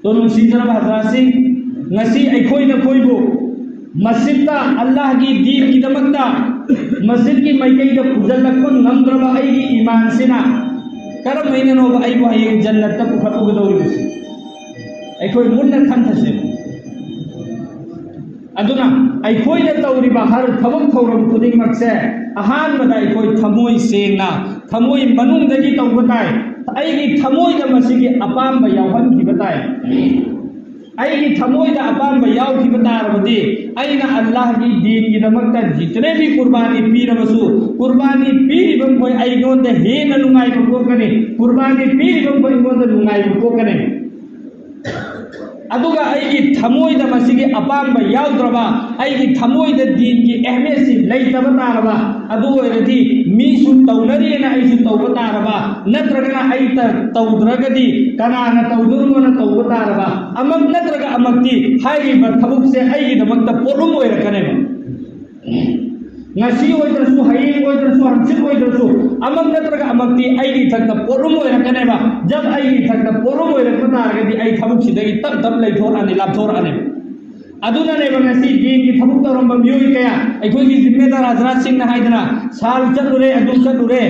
ꯇꯣ ꯅꯨꯡꯁꯤꯖꯔꯕ ꯍꯖꯔꯥꯠꯁꯤꯡ, ꯉꯁꯤ ꯑꯩꯈꯣꯏꯅ ꯑꯩꯈꯣꯏꯕꯨ ꯃꯁꯖꯤꯗꯇ ꯑꯜꯂꯥꯍꯒꯤ ꯗꯤꯟꯒꯤꯗꯃꯛꯇ ꯃꯁꯖꯤꯗꯀꯤ ꯃꯥꯏꯀꯩꯗ ꯄꯨꯁꯤꯜꯂꯛꯄ ꯉꯝꯗ꯭ꯔꯕ ꯑꯩꯒꯤ ꯏꯃꯥꯟꯁꯤꯅ ꯀꯔꯝꯍꯥꯏꯅꯅꯣꯕ ꯑꯩꯕꯨ ꯍꯌꯦꯡ ꯖꯟꯅꯠꯇ ꯄꯨꯈꯠꯂꯨꯒꯗꯧꯔꯤꯕꯁꯤ? ꯑꯩꯈꯣꯏ ꯃꯨꯟꯅ ꯈꯟꯊꯁꯦ꯫ ꯑꯗꯨꯅ ꯑꯩꯈꯣꯏꯅ ꯇꯧꯔꯤꯕ ꯍꯔ ꯊꯕꯛ ꯊꯧꯔꯝ ꯈꯨꯗꯤꯡꯃꯛꯁꯦ ꯑꯍꯥꯟꯕꯗ ꯑꯩꯈꯣꯏ ꯊꯃꯣꯏ ꯁꯦꯡꯅ, ꯊꯃꯣꯏ ꯃꯅꯨꯡꯗꯒꯤ ꯇꯧꯕ ꯇꯥꯏ꯫ ꯑꯩꯒꯤ ꯊꯃꯣꯏꯗ ꯃꯁꯤꯒꯤ ꯑꯄꯥꯝꯕ ꯌꯥꯎꯍꯟꯈꯤꯕ ꯇꯥꯏ꯫ ꯑꯩꯒꯤ ꯊꯃꯣꯏꯗ ꯑꯄꯥꯝꯕ ꯌꯥꯎꯈꯤꯕ ꯇꯥꯔꯕꯗꯤ ꯑꯩꯅ ꯑꯜꯂꯥꯍꯒꯤ ꯗꯤꯟꯒꯤꯗꯃꯛꯇ ꯖꯤꯇꯅꯦ ꯚꯤ ꯀꯨꯔꯕꯥꯅꯤ ꯄꯤꯔꯕꯁꯨ, ꯀꯨꯔꯕꯥꯅꯤ ꯄꯤꯔꯤꯕ ꯃꯈꯣꯏ ꯑꯩꯉꯣꯟꯗ ꯍꯦꯟꯅ ꯅꯨꯡꯉꯥꯏꯕ ꯄꯣꯛꯀꯅꯤ꯫ ꯀꯨꯔꯕꯥꯅꯤ ꯄꯤꯔꯤꯕ ꯃꯈꯣꯏ ꯑꯩꯉꯣꯟꯗ ꯅꯨꯡꯉꯥꯏꯕ ꯄꯣꯛꯀꯅꯤ꯫ ꯑꯗꯨꯒ ꯑꯩꯒꯤ ꯊꯃꯣꯏꯗ ꯃꯁꯤꯒꯤ ꯑꯄꯥꯝꯕ ꯌꯥꯎꯗ꯭ꯔꯕ, ꯑꯩꯒꯤ ꯊꯃꯣꯏꯗ ꯗꯤꯟꯒꯤ ꯑꯍꯃꯤꯌꯠꯁꯤ ꯂꯩꯇꯕ ꯇꯥꯔꯕ, ꯑꯗꯨ ꯑꯣꯏꯔꯗꯤ ꯃꯤꯁꯨ ꯇꯧꯅꯔꯤꯅ ꯑꯩꯁꯨ ꯇꯧꯕ ꯇꯥꯔꯕ, ꯅꯠꯇ꯭ꯔꯒꯅ ꯑꯩ ꯇ-, ꯇꯧꯗ꯭ꯔꯒꯗꯤ ꯀꯅꯥꯅ ꯇꯧꯗꯣꯔꯤꯕꯅ ꯇꯧꯕ ꯇꯥꯔꯕ, ꯑꯃꯛ ꯅꯠꯇ꯭ꯔꯒ ꯑꯃꯛꯇꯤ ꯍꯥꯏꯔꯤꯕ ꯊꯕꯛꯁꯦ ꯑꯩꯒꯤꯗꯃꯛꯇ ꯄꯣꯠꯂꯨꯝ ꯑꯣꯏꯔꯛꯀꯅꯦꯕ꯫ ꯉꯁꯤ ꯑꯣꯏꯗ꯭ꯔꯁꯨ, ꯍꯌꯦꯡ ꯑꯣꯏꯗ꯭ꯔꯁꯨ, ꯍꯪꯆꯤꯠ ꯑꯣꯏꯗ꯭ꯔꯁꯨ, ꯑꯃꯛ ꯅꯠꯇ꯭ꯔꯒ ꯑꯃꯛꯇꯤ ꯑꯩꯒꯤ ꯏꯊꯛꯇ ꯄꯣꯠꯂꯨꯝ ꯑꯣꯏꯔꯛꯀꯅꯦꯕ꯫ ꯖꯕ ꯑꯩꯒꯤ ꯏꯊꯛꯇ ꯄꯣꯠꯂꯨꯝ ꯑꯣꯏꯔꯛꯄ ꯇꯥꯔꯒꯗꯤ ꯑꯩ ꯊꯕꯛꯁꯤꯗꯒꯤ ꯇꯞ ꯇꯞ ꯂꯩꯊꯣꯔꯛꯑꯅꯤ, ꯂꯥꯞꯊꯣꯔꯛꯑꯅꯤ꯫ ꯑꯗꯨꯅꯅꯦꯕ ꯉꯁꯤ ꯗꯤꯟꯒꯤ ꯊꯕꯛ ꯇꯧꯔꯝꯕ ꯃꯤꯑꯣꯏ ꯀꯌꯥ, ꯑꯩꯈꯣꯏꯒꯤ ꯖꯤꯝꯃꯦꯗꯥꯔ ꯍꯖꯔꯥꯠꯁꯤꯡꯅ ꯍꯥꯏꯗꯅ, ꯁꯥꯜ ꯆꯠꯂꯨꯔꯦ, ꯑꯗꯨ ꯆꯠꯂꯨꯔꯦ,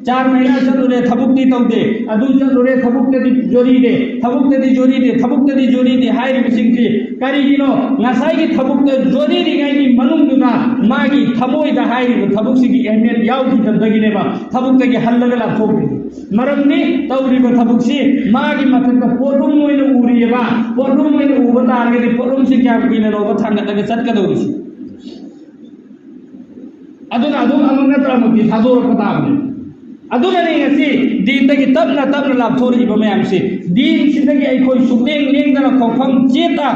ꯆꯥꯔ ꯃꯍꯤꯅꯥ ꯆꯠꯂꯨꯔꯦ, ꯊꯕꯛꯇꯤ ꯇꯧꯗꯦ, ꯑꯗꯨ ꯆꯠꯂꯨꯔꯦ, ꯊꯕꯛꯇꯗꯤ ꯖꯣꯔꯤꯗꯦ, ꯊꯕꯛꯇꯗꯤ ꯖꯣꯔꯤꯗꯦ, ꯊꯕꯛꯇꯗꯤ ꯖꯣꯔꯤꯗꯦ ꯍꯥꯏꯔꯤꯕꯁꯤꯡꯁꯤ ꯀꯔꯤꯒꯤꯅꯣ? ꯉꯁꯥꯏꯒꯤ ꯊꯕꯛꯇ ꯖꯣꯔꯤꯔꯤꯉꯩꯒꯤ ꯃꯅꯨꯡꯗꯨꯗ ꯃꯥꯒꯤ ꯊꯃꯣꯏꯗ ꯍꯥꯏꯔꯤꯕ ꯊꯕꯛꯁꯤꯒꯤ ꯑꯍꯃꯤꯌꯠ ꯌꯥꯎꯈꯤꯗꯕꯗꯒꯤꯅꯦꯕ ꯊꯕꯛꯇꯒꯤ ꯍꯜꯂꯒ ꯂꯥꯞꯊꯣꯛꯈ꯭ꯔꯤꯁꯦ꯫ ꯃꯔꯝꯗꯤ ꯇꯧꯔꯤꯕ ꯊꯕꯛꯁꯤ ꯃꯥꯒꯤ ꯃꯊꯛꯇ ꯄꯣꯠꯂꯨꯝ ꯑꯣꯏꯅ ꯎꯔꯤꯑꯕ, ꯄꯣꯠꯂꯨꯝ ꯑꯣꯏꯅ ꯎꯕ ꯇꯥꯔꯒꯗꯤ ꯄꯣꯠꯂꯨꯝꯁꯤ ꯀꯌꯥꯝ ꯀꯨꯏꯅꯅꯣꯕ ꯊꯥꯡꯒꯠꯂꯒ ꯆꯠꯀꯗꯧꯔꯤꯁꯤ? ꯑꯗꯨꯅ ꯑꯗꯨꯝ ꯑꯃꯨꯛ ꯅꯠꯇ꯭ꯔ ꯑꯃꯨꯛꯇꯤ ꯊꯥꯗꯣꯔꯛꯄ ꯇꯥꯕꯅꯤ꯫ ꯑꯗꯨꯅꯅꯦ ꯉꯁꯤ ꯗꯤꯟꯗꯒꯤ ꯇꯞꯅ ꯇꯞꯅ ꯂꯥꯞꯊꯣꯔꯛꯏꯕ ꯃꯌꯥꯝꯁꯤ꯫ ꯗꯤꯟꯁꯤꯗꯒꯤ ꯑꯩꯈꯣꯏ ꯁꯨꯛꯂꯦꯡ ꯂꯦꯡꯗꯅ ꯈꯣꯡꯐꯝ ꯆꯦꯠꯅ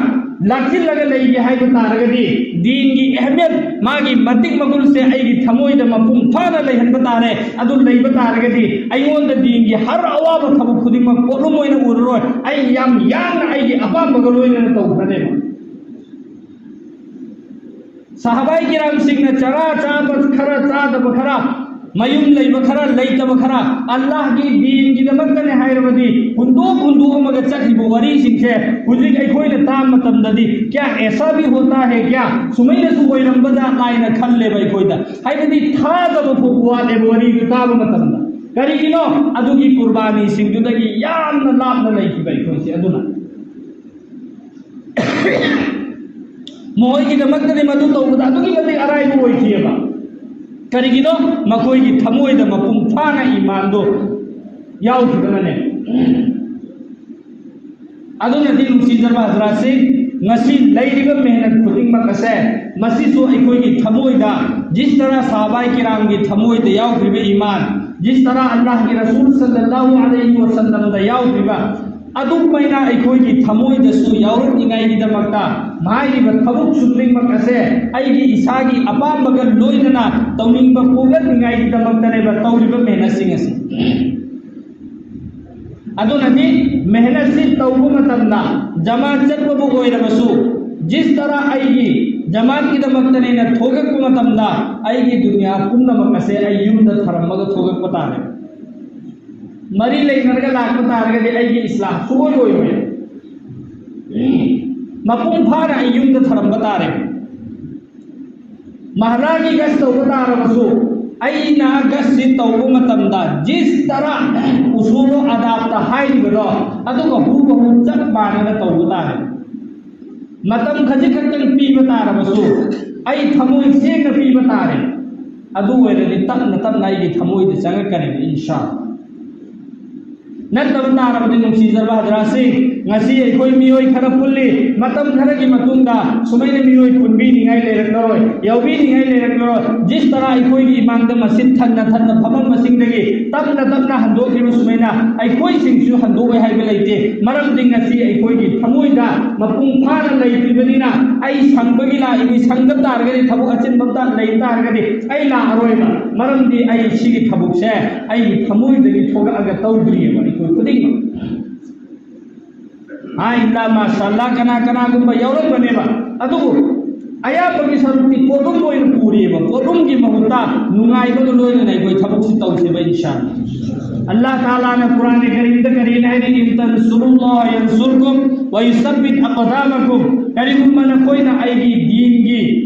ꯂꯥꯛꯁꯤꯜꯂꯒ ꯂꯩꯒꯦ ꯍꯥꯏꯕ ꯇꯥꯔꯒꯗꯤ, ꯗꯤꯟꯒꯤ ꯑꯍꯃꯤꯌꯠ ꯃꯥꯒꯤ ꯃꯇꯤꯛ ꯃꯒꯨꯟꯁꯦ ꯑꯩꯒꯤ ꯊꯃꯣꯏꯗ ꯃꯄꯨꯡ ꯐꯥꯅ ꯂꯩꯍꯟꯕ ꯇꯥꯔꯦ꯫ ꯑꯗꯨ ꯂꯩꯕ ꯇꯥꯔꯒꯗꯤ ꯑꯩꯉꯣꯟꯗ ꯗꯤꯟꯒꯤ ꯍꯔ ꯑꯋꯥꯕ ꯊꯕꯛ ꯈꯨꯗꯤꯡꯃꯛ ꯄꯣꯠꯂꯨꯝ ꯑꯣꯏꯅ ꯎꯔꯔꯣꯏ꯫ ꯑꯩ ꯌꯥꯝ ꯌꯥꯡꯅ ꯑꯩꯒꯤ ꯑꯄꯥꯝꯕꯒ ꯂꯣꯏꯅꯅ ꯇꯧꯈ꯭ꯔꯅꯦꯕ꯫ ꯁꯍꯥꯕꯥꯏ ꯀꯤꯔꯥꯝꯁꯤꯡꯅ ꯆꯔꯥ ꯆꯥꯕ ꯈꯔ, ꯆꯥꯗꯕ ꯈꯔ, ꯃꯌꯨꯝ ꯂꯩꯕ ꯈꯔ, ꯂꯩꯇꯕ ꯈꯔ, ꯑꯜꯂꯥꯍꯒꯤ ꯗꯤꯟꯒꯤꯗꯃꯛꯇꯅꯦ ꯍꯥꯏꯔꯕꯗꯤ ꯍꯨꯟꯗꯣꯛ ꯍꯨꯟꯗꯣꯛꯑꯝꯃꯒ ꯆꯠꯂꯤꯕ ꯋꯥꯔꯤꯁꯤꯡꯁꯦ ꯍꯧꯖꯤꯛ ꯑꯩꯈꯣꯏꯅ ꯇꯥꯕ ꯃꯇꯝꯗꯗꯤ, "ꯀꯌꯥ ꯑꯦꯁꯥ ꯚꯤ ꯍꯣꯇꯥ ꯍꯦ ꯀꯌꯥ?" ꯁꯨꯃꯥꯏꯅꯁꯨ ꯑꯣꯏꯔꯝꯕ ꯖꯥꯠꯂꯥ ꯍꯥꯏꯅ ꯈꯜꯂꯦꯕ ꯑꯩꯈꯣꯏꯗ꯫ ꯍꯥꯏꯕꯗꯤ ꯊꯥꯖꯕ ꯐꯥꯎꯕ ꯋꯥꯠꯂꯦꯕ ꯋꯥꯔꯤꯗꯨ ꯇꯥꯕ ꯃꯇꯝꯗ꯫ ꯀꯔꯤꯒꯤꯅꯣ? ꯑꯗꯨꯒꯤ ꯀꯨꯔꯕꯥꯅꯤꯁꯤꯡꯗꯨꯗꯒꯤ ꯌꯥꯝꯅ ꯂꯥꯞꯅ ꯂꯩꯈꯤꯕ ꯑꯩꯈꯣꯏꯁꯦ꯫ ꯑꯗꯨꯅ ꯃꯈꯣꯏꯒꯤꯗꯃꯛꯇꯗꯤ ꯃꯗꯨ ꯇꯧꯕꯗ ꯑꯗꯨꯛꯀꯤ ꯃꯇꯤꯛ ꯑꯔꯥꯏꯕ ꯑꯣꯏꯈꯤꯑꯕ꯫ ꯀꯔꯤꯒꯤꯅꯣ? ꯃꯈꯣꯏꯒꯤ ꯊꯃꯣꯏꯗ ꯃꯄꯨꯡ ꯐꯥꯅ ꯏꯃꯥꯟꯗꯣ ꯌꯥꯎꯈꯤꯕꯅꯅꯦ꯫ ꯑꯗꯨꯅꯗꯤ ꯅꯨꯡꯁꯤꯖꯔꯕ ꯍꯖꯔꯥꯠꯁꯤꯡ, ꯉꯁꯤ ꯂꯩꯔꯤꯕ ꯃꯦꯍꯅꯠ ꯈꯨꯗꯤꯡꯃꯛ ꯑꯁꯦ, ꯃꯁꯤꯁꯨ ꯑꯩꯈꯣꯏꯒꯤ ꯊꯃꯣꯏꯗ, ꯖꯤꯁ ꯇꯔꯥ ꯁꯍꯥꯕꯥꯏ ꯀꯤꯔꯥꯝꯒꯤ ꯊꯃꯣꯏꯗ ꯌꯥꯎꯈ꯭ꯔꯤꯕ ꯏꯃꯥꯟ, ꯖꯤꯁ ꯇꯔꯥ ꯑꯜꯂꯥꯍꯒꯤ ꯔꯁꯨꯜ ꯁꯜꯂꯜꯂꯥꯍꯨ ꯑꯂꯩꯍꯤ ꯋꯁꯜꯂꯝꯗ ꯌꯥꯎꯈ꯭ꯔꯤꯕ ꯑꯗꯨꯃꯥꯏꯅ ꯑꯩꯈꯣꯏꯒꯤ ꯊꯃꯣꯏꯗꯁꯨ ꯌꯥꯎꯔꯛꯅꯤꯡꯉꯥꯏꯒꯤꯗꯃꯛꯇ ꯍꯥꯏꯔꯤꯕ ꯊꯕꯛ ꯈꯨꯗꯤꯡꯃꯛ ꯑꯁꯦ ꯑꯩꯒꯤ ꯏꯁꯥꯒꯤ ꯑꯄꯥꯝꯕꯒ ꯂꯣꯏꯅꯅ ꯇꯧꯅꯤꯡꯕ ꯄꯣꯛꯂꯛꯅꯤꯡꯉꯥꯏꯒꯤꯗꯃꯛꯇꯅꯦꯕ ꯇꯧꯔꯤꯕ ꯃꯦꯍꯅꯠꯁꯤꯡ ꯑꯁꯤ꯫ ꯑꯗꯨꯅꯗꯤ ꯃꯦꯍꯅꯠꯁꯤ ꯇꯧꯕ ꯃꯇꯝꯗ ꯖꯃꯥꯠ ꯆꯠꯄꯕꯨ ꯑꯣꯏꯔꯕꯁꯨ, ꯖꯤꯁ ꯇꯔꯥ ꯑꯩꯒꯤ ꯖꯃꯥꯠꯀꯤꯗꯃꯛꯇꯅꯦꯅ ꯊꯣꯛꯂꯛꯄ ꯃꯇꯝꯗ ꯑꯩꯒꯤ ꯗꯨꯅꯤꯌꯥ ꯄꯨꯝꯅꯃꯛ ꯑꯁꯦ ꯑꯩ ꯌꯨꯝꯗ ꯊꯔꯝꯃꯒ ꯊꯣꯛꯂꯛꯄ ꯇꯥꯔꯦ꯫ ꯃꯔꯤ ꯂꯩꯅꯔꯒ ꯂꯥꯛꯄ ꯇꯥꯔꯒꯗꯤ ꯑꯩꯒꯤ ꯏꯁꯂꯥꯝ ꯁꯨꯡꯑꯣꯏ ꯑꯣꯏꯔꯣꯏ꯫ ꯃꯄꯨꯡ ꯐꯥꯅ ꯑꯩ ꯌꯨꯝꯗ ꯊꯔꯝꯕ ꯇꯥꯔꯦ꯫ ꯃꯍꯜꯂꯥꯒꯤ ꯒꯁ ꯇꯧꯕ ꯇꯥꯔꯕꯁꯨ, ꯑꯩꯅ ꯒꯁꯁꯤ ꯇꯧꯕ ꯃꯇꯝꯗ ꯖꯤꯁ ꯇꯔꯥ ꯎꯁꯨꯂꯨ ꯑꯗꯥꯞꯇ ꯍꯥꯏꯔꯤꯕꯗꯣ, ꯑꯗꯨꯒ ꯍꯨꯕꯍꯨ ꯆꯞ ꯃꯥꯟꯅꯅ ꯇꯧꯕ ꯇꯥꯔꯦ꯫ ꯃꯇꯝ ꯈꯖꯤꯛ ꯈꯛꯇꯪ ꯄꯤꯕ ꯇꯥꯔꯕꯁꯨ, ꯑꯩ ꯊꯃꯣꯏ ꯁꯦꯡꯅ ꯄꯤꯕ ꯇꯥꯔꯦ꯫ ꯑꯗꯨ ꯑꯣꯏꯔꯗꯤ ꯇꯞꯅ ꯇꯞꯅ ꯑꯩꯒꯤ ꯊꯃꯣꯏꯗ ꯆꯪꯉꯛꯀꯅꯤ, ꯏꯟꯁꯥ ꯑꯜꯂꯥ꯫ ꯅꯠꯇꯕ ꯇꯥꯔꯕꯗꯤ, ꯅꯨꯡꯁꯤꯖꯔꯕ ꯍꯖꯔꯥꯠꯁꯤꯡ, ꯉꯁꯤ ꯑꯩꯈꯣꯏ ꯃꯤꯑꯣꯏ ꯈꯔ ꯄꯨꯜꯂꯤ, ꯃꯇꯝ ꯈꯔꯒꯤ ꯃꯇꯨꯡꯗ ꯁꯨꯃꯥꯏꯅ ꯃꯤꯑꯣꯏ ꯄꯨꯟꯕꯤꯅꯤꯡꯉꯥꯏ ꯂꯩꯔꯛꯂꯔꯣꯏ, ꯌꯥꯎꯕꯤꯅꯤꯡꯉꯥꯏ ꯂꯩꯔꯛꯂꯔꯣꯏ꯫ ꯖꯤꯁ ꯇꯔꯥ ꯑꯩꯈꯣꯏꯒꯤ ꯏꯃꯥꯡꯗ ꯃꯁꯤꯠ ꯊꯟꯅ ꯊꯟꯅ ꯐꯝꯃꯝꯕꯁꯤꯡꯗꯒꯤ ꯇꯞꯅ ꯇꯞꯅ ꯍꯟꯗꯣꯛꯈꯤꯕ ꯁꯨꯃꯥꯏꯅ ꯑꯩꯈꯣꯏꯁꯤꯡꯁꯨ ꯍꯟꯗꯣꯛꯑꯣꯏ ꯍꯥꯏꯕ ꯂꯩꯇꯦ꯫ ꯃꯔꯝꯗꯤ ꯉꯁꯤ ꯑꯩꯈꯣꯏꯒꯤ ꯊꯃꯣꯏꯗ ꯃꯄꯨꯡ ꯐꯥꯅ ꯂꯩꯇ꯭ꯔꯤꯕꯅꯤꯅ, ꯑꯩ ꯁꯪꯕꯒꯤ ꯂꯥꯛꯏꯅꯤ, ꯁꯪꯗ ꯇꯥꯔꯒꯗꯤ, ꯊꯕꯛ ꯑꯆꯤꯟꯕ ꯑꯃꯇ ꯂꯩ ꯇꯥꯔꯒꯗꯤ ꯑꯩ ꯂꯥꯛꯑꯔꯣꯏꯕ꯫ ꯃꯔꯝꯗꯤ ꯑꯩ ꯁꯤꯒꯤ ꯊꯕꯛꯁꯦ ꯑꯩꯒꯤ ꯊꯃꯣꯏꯗꯒꯤ ꯊꯣꯛꯂꯛꯑꯒ ꯇꯧꯗ꯭ꯔꯤꯑꯕ ꯑꯩꯈꯣꯏ ꯈꯨꯗꯤꯡꯃꯛ꯫ ꯍꯥꯏ ꯏꯟꯗ ꯃꯥꯁꯥꯜꯂꯥ ꯀꯅꯥ ꯀꯅꯥꯒꯨꯝꯕ ꯌꯥꯎꯔꯝꯒꯅꯦꯕ꯫ ꯑꯗꯨꯕꯨ ꯑꯌꯥꯝꯕꯒꯤ ꯁꯔꯨꯛꯇꯤ ꯄꯣꯠꯂꯨꯝ ꯑꯣꯏꯅ ꯄꯨꯔꯤꯑꯕ꯫ ꯄꯣꯠꯂꯨꯝꯒꯤ ꯃꯍꯨꯠꯇ ꯅꯨꯡꯉꯥꯏꯕꯗꯨ ꯂꯣꯏꯅꯅ ꯑꯩꯈꯣꯏ ꯊꯕꯛꯁꯤ ꯇꯧꯁꯦꯕ ꯏꯟꯁꯥ ꯑꯜꯂꯥ꯫ ꯑꯜꯂꯥꯍ ꯇꯥꯂꯥꯅ ꯀꯨꯔꯥꯟ ꯀꯔꯤꯝꯗ ꯀꯔꯤꯅ ꯍꯥꯏꯔꯤ? "ꯏꯟ ꯇꯟꯁꯨꯔꯨꯜꯂꯥꯍ ꯌꯟꯁꯨꯔꯀꯨꯝ ꯋ ꯌꯨꯁꯕꯤꯠ ꯑꯛꯗꯥꯃꯀꯨꯝ"꯫ ꯀꯔꯤꯒꯨꯝꯕ ꯅꯈꯣꯏꯅ ꯑꯩꯒꯤ ꯗꯤꯟꯒꯤ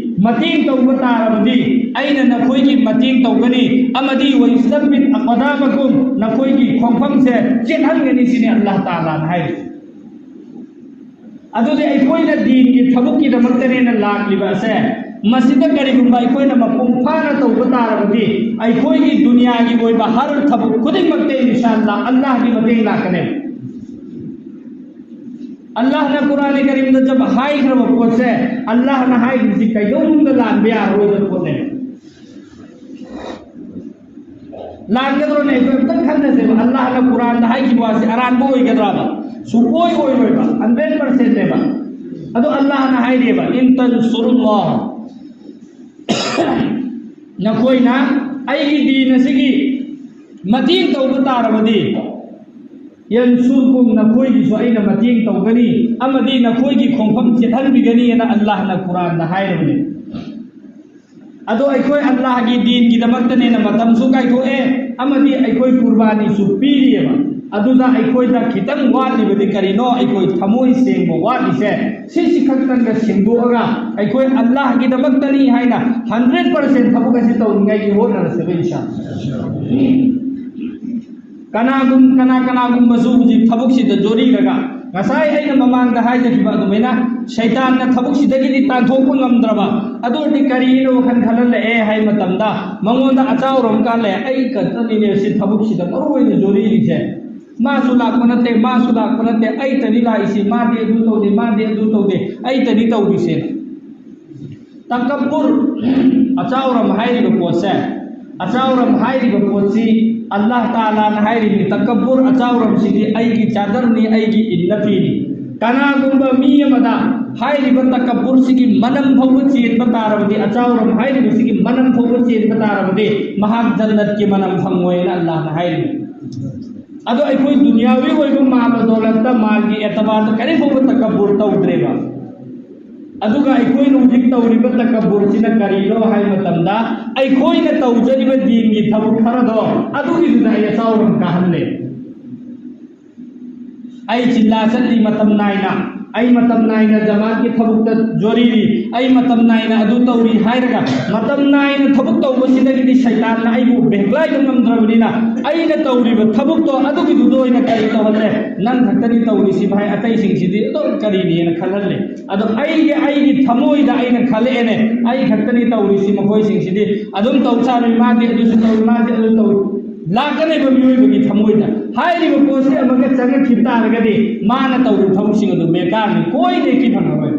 ꯃꯇꯦꯡ ꯇꯧꯕ ꯇꯥꯔꯕꯗꯤ ꯑꯩꯅ ꯅꯈꯣꯏꯒꯤ ꯃꯇꯦꯡ ꯇꯧꯒꯅꯤ, ꯑꯃꯗꯤ "ꯋ ꯌꯨꯁꯕꯤꯠ ꯑꯛꯗꯥꯃꯀꯨꯝ", ꯅꯈꯣꯏꯒꯤ ꯈꯣꯡꯐꯝꯁꯦ ꯆꯦꯠꯍꯟꯒꯅꯤ ꯁꯤꯅꯤ ꯑꯜꯂꯥꯍ ꯇꯥꯂꯥꯅ ꯍꯥꯏꯔꯤꯁꯦ꯫ ꯑꯗꯨꯗꯤ ꯑꯩꯈꯣꯏꯅ ꯗꯤꯟꯒꯤ ꯊꯕꯛꯀꯤꯗꯃꯛꯇꯅꯦꯅ ꯂꯥꯛꯂꯤꯕ ꯑꯁꯦ, ꯃꯁꯤꯗ ꯀꯔꯤꯒꯨꯝꯕ ꯑꯩꯈꯣꯏꯅ ꯃꯄꯨꯡ ꯐꯥꯅ ꯇꯧꯕ ꯇꯥꯔꯕꯗꯤ ꯑꯩꯈꯣꯏꯒꯤ ꯗꯨꯅꯤꯌꯥꯒꯤ ꯑꯣꯏꯕ ꯍꯔ ꯊꯕꯛ ꯈꯨꯗꯤꯡꯃꯛꯇ ꯏꯟꯁꯥ ꯑꯜꯂꯥ ꯑꯜꯂꯥꯍꯒꯤ ꯃꯇꯦꯡ ꯂꯥꯛꯀꯅꯦꯕ꯫ ꯑꯜꯂꯥꯍꯅ ꯀꯨꯔꯥꯟ ꯀꯔꯤꯝꯗ ꯖꯕ ꯍꯥꯏꯈ꯭ꯔꯕ ꯄꯣꯠꯁꯦ, ꯑꯜꯂꯥꯍꯅ ꯍꯥꯏꯈꯤꯕꯁꯤ ꯀꯩꯗꯧꯅꯨꯡꯗ ꯂꯥꯟꯕ ꯌꯥꯔꯣꯏꯗꯕ ꯄꯣꯠꯅꯦꯕ꯫ ꯂꯥꯟꯒꯗ꯭ꯔꯣꯅꯦ? ꯑꯩꯈꯣꯏ ꯑꯝꯇꯪ ꯈꯟꯅꯁꯦꯕ꯫ ꯑꯜꯂꯥꯍꯅ ꯀꯨꯔꯥꯟꯗ ꯍꯥꯏꯈꯤꯕ ꯋꯥꯁꯤ ꯑꯔꯥꯟꯕ ꯑꯣꯏꯒꯗ꯭ꯔꯕ? ꯁꯨꯡꯑꯣꯏ ꯑꯣꯏꯔꯣꯏꯕ, ꯍꯟꯗ꯭ꯔꯦꯠ ꯄꯥꯔꯁꯦꯟꯅꯦꯕ꯫ ꯑꯗꯣ ꯑꯜꯂꯥꯍꯅ ꯍꯥꯏꯔꯤꯕ, "ꯏꯟ ꯇꯟꯁꯨꯔꯨꯜꯂꯥꯍ", ꯅꯈꯣꯏꯅ ꯑꯩꯒꯤ ꯗꯤꯟ ꯑꯁꯤꯒꯤ ꯃꯇꯦꯡ ꯇꯧꯕ ꯇꯥꯔꯕꯗꯤ, "ꯌꯟꯁꯨꯔꯀꯨꯝ", ꯅꯈꯣꯏꯒꯤꯁꯨ ꯑꯩꯅ ꯃꯇꯦꯡ ꯇꯧꯒꯅꯤ ꯑꯃꯗꯤ ꯅꯈꯣꯏꯒꯤ ꯈꯣꯡꯐꯝ ꯆꯦꯠꯍꯟꯕꯤꯒꯅꯤ ꯍꯥꯏꯅ ꯑꯜꯂꯥꯍꯅ ꯀꯨꯔꯥꯟꯗ ꯍꯥꯏꯔꯕꯅꯤ꯫ ꯑꯗꯣ ꯑꯩꯈꯣꯏ ꯑꯜꯂꯥꯍꯒꯤ ꯗꯤꯟꯒꯤꯗꯃꯛꯇꯅꯦꯅ ꯃꯇꯝꯁꯨ ꯀꯥꯏꯊꯣꯛꯑꯦ ꯑꯃꯗꯤ ꯑꯩꯈꯣꯏ ꯀꯨꯔꯕꯥꯅꯤꯁꯨ ꯄꯤꯔꯤꯑꯕ꯫ ꯑꯗꯨꯗ ꯑꯩꯈꯣꯏꯗ ꯈꯤꯇꯪ ꯋꯥꯠꯂꯤꯕꯗꯤ ꯀꯔꯤꯅꯣ? ꯑꯩꯈꯣꯏ ꯊꯃꯣꯏ ꯁꯦꯡꯕ ꯋꯥꯠꯂꯤꯁꯦ, ꯁꯤꯁꯤ ꯈꯛꯇꯪꯒ ꯁꯦꯡꯗꯣꯛꯑꯒ ꯑꯩꯈꯣꯏ ꯑꯜꯂꯥꯍꯒꯤꯗꯃꯛꯇꯅꯤ ꯍꯥꯏꯅ ꯍꯟꯗ꯭ꯔꯦꯠ ꯄꯥꯔꯁꯦꯟ ꯊꯕꯛ ꯑꯁꯤ ꯇꯧꯅꯤꯡꯉꯥꯏꯒꯤ ꯍꯣꯠꯅꯔꯁꯦꯕ, ꯏꯟꯁꯥ ꯑꯜꯂꯥꯍ꯫ ꯀꯅꯥꯒꯨꯝ-, ꯀꯅꯥ ꯀꯅꯥꯒꯨꯝꯕꯁꯨ ꯍꯧꯖꯤꯛ ꯊꯕꯛꯁꯤꯗ ꯖꯣꯔꯤꯔꯒ, ꯉꯁꯥꯏ ꯑꯩꯅ ꯃꯃꯥꯡꯗ ꯍꯥꯏꯖꯈꯤꯕ ꯑꯗꯨꯃꯥꯏꯅ, ꯁꯩꯇꯥꯟꯅ ꯊꯕꯛꯁꯤꯗꯒꯤꯗꯤ ꯇꯥꯟꯊꯣꯛꯄ ꯉꯝꯗ꯭ꯔꯕ, ꯑꯗꯨ ꯑꯣꯏꯔꯗꯤ ꯀꯔꯤꯅꯣ ꯋꯥꯈꯜ ꯈꯜꯍꯜꯂꯛꯑꯦ ꯍꯥꯏ ꯃꯇꯝꯗ, ꯃꯉꯣꯟꯗ ꯑꯆꯥꯎꯔ ꯑꯃ ꯀꯥꯜꯂꯦ, "ꯑꯩ ꯈꯛꯇꯅꯤꯅꯦ ꯁꯤ ꯊꯕꯛꯁꯤꯗ ꯃꯔꯨ ꯑꯣꯏꯅ ꯖꯣꯔꯤꯔꯤꯁꯦ꯫ ꯃꯥꯁꯨ ꯂꯥꯛꯄ ꯅꯠꯇꯦ, ꯃꯥꯁꯨ ꯂꯥꯛꯄ ꯅꯠꯇꯦ, ꯑꯩꯇꯅꯤ ꯂꯥꯛꯏꯁꯤ, ꯃꯥꯗꯤ ꯑꯗꯨ ꯇꯧꯗꯦ, ꯃꯥꯗꯤ ꯑꯗꯨ ꯇꯧꯗꯦ, ꯑꯩꯇꯅꯤ ꯇꯧꯔꯤꯁꯦ"꯫ ꯇꯀꯕꯨꯔ, ꯑꯆꯥꯎꯔꯝ ꯍꯥꯏꯔꯤꯕ ꯄꯣꯠꯁꯦ, ꯑꯆꯥꯎꯔꯝ ꯍꯥꯏꯔꯤꯕ ꯄꯣꯠꯁꯤ ꯑꯜꯂꯥꯍ ꯇꯥꯂꯥꯅ ꯍꯥꯏꯔꯤꯕꯅꯤ, "ꯇꯀꯕꯨꯔ, ꯑꯆꯥꯎꯔꯝꯁꯤꯗꯤ ꯑꯩꯒꯤ ꯆꯥꯗꯔꯅꯤ, ꯑꯩꯒꯤ ꯏꯟꯅꯐꯤꯅꯤ"꯫ ꯀꯅꯥꯒꯨꯝꯕ ꯃꯤ ꯑꯃꯗ ꯍꯥꯏꯔꯤꯕ ꯇꯀꯕꯨꯔꯁꯤꯒꯤ ꯃꯅꯝ ꯐꯥꯎꯕ ꯆꯦꯟꯕ ꯇꯥꯔꯕꯗꯤ, ꯑꯆꯥꯎꯔꯝ ꯍꯥꯏꯔꯤꯕꯁꯤꯒꯤ ꯃꯅꯝ ꯐꯥꯎꯕ ꯆꯦꯟꯕ ꯇꯥꯔꯕꯗꯤ, ꯃꯍꯥꯛ ꯖꯟꯅꯠꯀꯤ ꯃꯅꯝ ꯐꯪꯉꯣꯏꯅ ꯑꯜꯂꯥꯍꯅ ꯍꯥꯏꯔꯤꯕꯅꯤ꯫ ꯑꯗꯣ ꯑꯩꯈꯣꯏ ꯗꯨꯅꯤꯌꯥꯋꯤ ꯑꯣꯏꯕ ꯃꯥꯜ ꯗꯧꯂꯠꯇ, ꯃꯥꯜꯒꯤ ꯑꯦꯇꯕꯥꯔꯗ ꯀꯔꯤꯝ ꯐꯥꯎꯕ ꯇꯀꯕꯨꯔ ꯇꯧꯗ꯭ꯔꯦꯕ꯫ ꯑꯗꯨꯒ ꯑꯩꯈꯣꯏꯅ ꯍꯧꯖꯤꯛ ꯇꯧꯔꯤꯕ ꯇꯀꯕꯨꯔꯁꯤꯅ ꯀꯔꯤꯅꯣ ꯍꯥꯏꯕ ꯃꯇꯝꯗ, ꯑꯩꯈꯣꯏꯅ ꯇꯧꯖꯔꯤꯕ ꯗꯤꯟꯒꯤ ꯊꯕꯛ ꯈꯔꯗꯣ, ꯑꯗꯨꯒꯤꯗꯨꯅ ꯑꯩ ꯑꯆꯥꯎꯕ ꯑꯃ ꯀꯥꯍꯜꯂꯦ꯫ ꯑꯩ ꯆꯤꯜꯂꯥ ꯆꯠꯂꯤ ꯃꯇꯝ ꯅꯥꯏꯅ, ꯑꯩ ꯃꯇꯝ ꯅꯥꯏꯅ ꯖꯃꯥꯠꯀꯤ ꯊꯕꯛꯇ ꯖꯣꯔꯤꯔꯤ, ꯑꯩ ꯃꯇꯝ ꯅꯥꯏꯅ ꯑꯗꯨ ꯇꯧꯔꯤ ꯍꯥꯏꯔꯒ, ꯃꯇꯝ ꯅꯥꯏꯅ ꯊꯕꯛ ꯇꯧꯕꯁꯤꯗꯒꯤꯗꯤ ꯁꯩꯇꯥꯟꯅ ꯑꯩꯕꯨ ꯕꯦꯡꯒ꯭ꯂꯥꯏꯕ ꯉꯝꯗ꯭ꯔꯕꯅꯤꯅ, ꯑꯩꯅ ꯇꯧꯔꯤꯕ ꯊꯕꯛꯇꯣ ꯑꯗꯨꯒꯤꯗꯨꯗ ꯑꯣꯏꯅ ꯀꯔꯤ ꯇꯧꯍꯜꯂꯦ? "ꯅꯪ ꯈꯛꯇꯅꯤ ꯇꯧꯔꯤꯁꯤ ꯚꯥꯏ, ꯑꯇꯩꯁꯤꯡꯁꯤꯗꯤ ꯑꯗꯨꯝ ꯀꯔꯤꯅꯦꯅ" ꯈꯜꯍꯜꯂꯦ꯫ ꯑꯗꯣ ꯑꯩꯒꯤ, ꯑꯩꯒꯤ ꯊꯃꯣꯏꯗ ꯑꯩꯅ ꯈꯜꯂꯛꯑꯦꯅꯦ, "ꯑꯩ ꯈꯛꯇꯅꯤ ꯇꯧꯔꯤꯁꯤ, ꯃꯈꯣꯏꯁꯤꯡꯁꯤꯗꯤ ꯑꯗꯨꯝ ꯇꯧ ꯁꯥꯔꯤ, ꯃꯥꯗꯤ ꯑꯗꯨꯁꯨ ꯇꯧꯏ, ꯃꯥꯗꯤ ꯑꯗꯨ ꯇꯧꯏ"꯫ ꯂꯥꯛꯀꯗꯧꯔꯤꯕ ꯃꯤꯑꯣꯏꯕꯒꯤ ꯊꯃꯣꯏꯗ ꯍꯥꯏꯔꯤꯕ ꯄꯣꯠꯁꯤ ꯑꯃꯒ ꯆꯪꯉꯛꯈꯤꯕ ꯇꯥꯔꯒꯗꯤ, ꯃꯥꯅ ꯇꯧꯔꯤꯕ ꯊꯕꯛꯁꯤꯡ ꯑꯗꯨ ꯕꯦꯀꯥꯔꯅꯤ, ꯀꯣꯏ ꯅꯦꯀꯤ ꯐꯪꯉꯔꯣꯏ꯫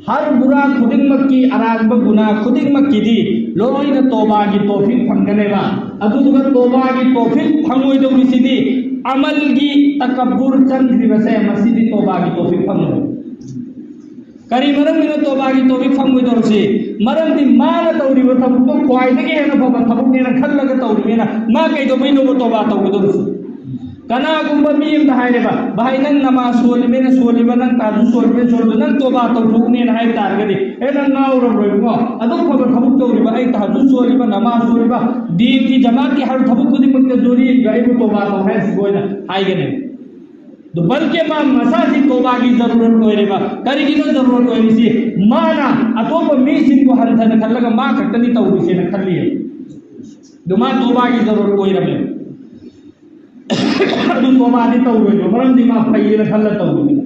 ꯍꯔ ꯕꯨꯔꯥ ꯈꯨꯗꯤꯡꯃꯛꯀꯤ, ꯑꯔꯥꯟꯕ ꯒꯨꯅꯥ ꯈꯨꯗꯤꯡꯃꯛꯀꯤꯗꯤ ꯂꯣꯏꯅ ꯇꯣꯕꯥꯒꯤ ꯇꯣꯐꯤꯛ ꯐꯪꯒꯅꯦꯕ꯫ ꯑꯗꯨꯗꯨꯒ ꯇꯣꯕꯥꯒꯤ ꯇꯣꯐꯤꯛ ꯐꯪꯉꯣꯏꯗꯧꯔꯤꯁꯤꯗꯤ ꯑꯃꯜꯒꯤ ꯇꯀꯕꯨꯔ ꯆꯪꯈ꯭ꯔꯤꯕꯁꯦ, ꯃꯁꯤꯗꯤ ꯇꯣꯕꯥꯒꯤ ꯇꯣꯐꯤꯛ ꯐꯪꯉꯣꯏ꯫ ꯀꯔꯤ ꯃꯔꯝꯒꯤꯅꯣ ꯇꯣꯕꯥꯒꯤ ꯇꯣꯐꯤꯛ ꯐꯪꯉꯣꯏꯗꯧꯔꯤꯁꯤ? ꯃꯔꯝꯗꯤ ꯃꯥꯅ ꯇꯧꯔꯤꯕ ꯊꯕꯛꯇꯣ ꯈ꯭ꯋꯥꯏꯗꯒꯤ ꯍꯦꯟꯅ ꯐꯕ ꯊꯕꯛꯅꯦꯅ ꯈꯜꯂꯒ ꯇꯧꯔꯤꯕꯅꯤꯅ ꯃꯥ ꯀꯩꯗꯧꯕꯩꯅꯣꯕ ꯇꯣꯕꯥ ꯇꯧꯒꯗꯧꯔꯤꯁꯤ? ꯀꯅꯥꯒꯨꯝꯕ ꯃꯤ ꯑꯃꯗ ꯍꯥꯏꯔꯦꯕ, "ꯚꯥꯏ, ꯅꯪ ꯅꯃꯥꯖ ꯁꯣꯜꯂꯤꯕꯅꯤꯅ ꯁꯣꯜꯂꯤꯕ, ꯅꯪ ꯇꯥꯖꯨ ꯁꯣꯜꯂꯤꯕꯅꯤꯅ ꯁꯣꯜꯂꯤꯕ, ꯅꯪ ꯇꯣꯕꯥ ꯇꯧꯊꯣꯛꯎꯅꯦꯅ" ꯍꯥꯏꯕ ꯇꯥꯔꯒꯗꯤ, "ꯑꯦ, ꯅꯪ ꯉꯥꯎꯔꯕ꯭ꯔꯣ ꯏꯕꯨꯡꯉꯣ? ꯑꯗꯨꯛ ꯐꯕ ꯊꯕꯛ ꯇꯧꯔꯤꯕ, ꯑꯩ ꯇꯥꯖꯨ ꯁꯣꯜꯂꯤꯕ, ꯅꯃꯥꯖ ꯁꯣꯜꯂꯤꯕ, ꯗꯤꯟꯒꯤ ꯖꯃꯥꯠꯀꯤ ꯍꯥꯏꯕ ꯊꯕꯛ ꯈꯨꯗꯤꯡꯃꯛꯇ ꯖꯣꯔꯤꯒ ꯑꯩꯕꯨ ꯇꯣꯕꯥ ꯇꯧ ꯍꯥꯏꯔꯤꯁꯤꯕꯨ" ꯑꯣꯏꯅ ꯍꯥꯏꯒꯅꯤ꯫ ꯑꯗꯨ ꯕꯜꯀꯦ ꯃꯥ ꯃꯁꯥꯁꯤ ꯇꯣꯕꯥꯒꯤ ꯖꯔꯨꯔꯠ ꯑꯣꯏꯔꯦꯕ꯫ ꯀꯔꯤꯒꯤꯅꯣ ꯖꯔꯨꯔꯠ ꯑꯣꯏꯔꯤꯁꯤ? ꯃꯥꯅ ꯑꯇꯣꯞꯄ ꯃꯤꯁꯤꯡꯕꯨ ꯍꯟꯊꯅ ꯈꯜꯂꯒ ꯃꯥ ꯈꯛꯇꯅꯤ ꯇꯧꯔꯤꯁꯦꯅ ꯈꯜꯂꯤ꯫ ꯑꯗꯨ ꯃꯥ ꯇꯣꯕꯥꯒꯤ ꯖꯔꯨꯔꯠ ꯑꯣꯏꯔꯝꯃꯦ꯫ ꯑꯗꯨ ꯇꯣꯕꯥꯗꯤ ꯇꯧꯔꯣꯏꯕ, ꯃꯔꯝꯗꯤ ꯃꯥ ꯐꯩꯌꯦꯅ ꯈꯜꯂ ꯇꯧꯕꯅꯤꯅ꯫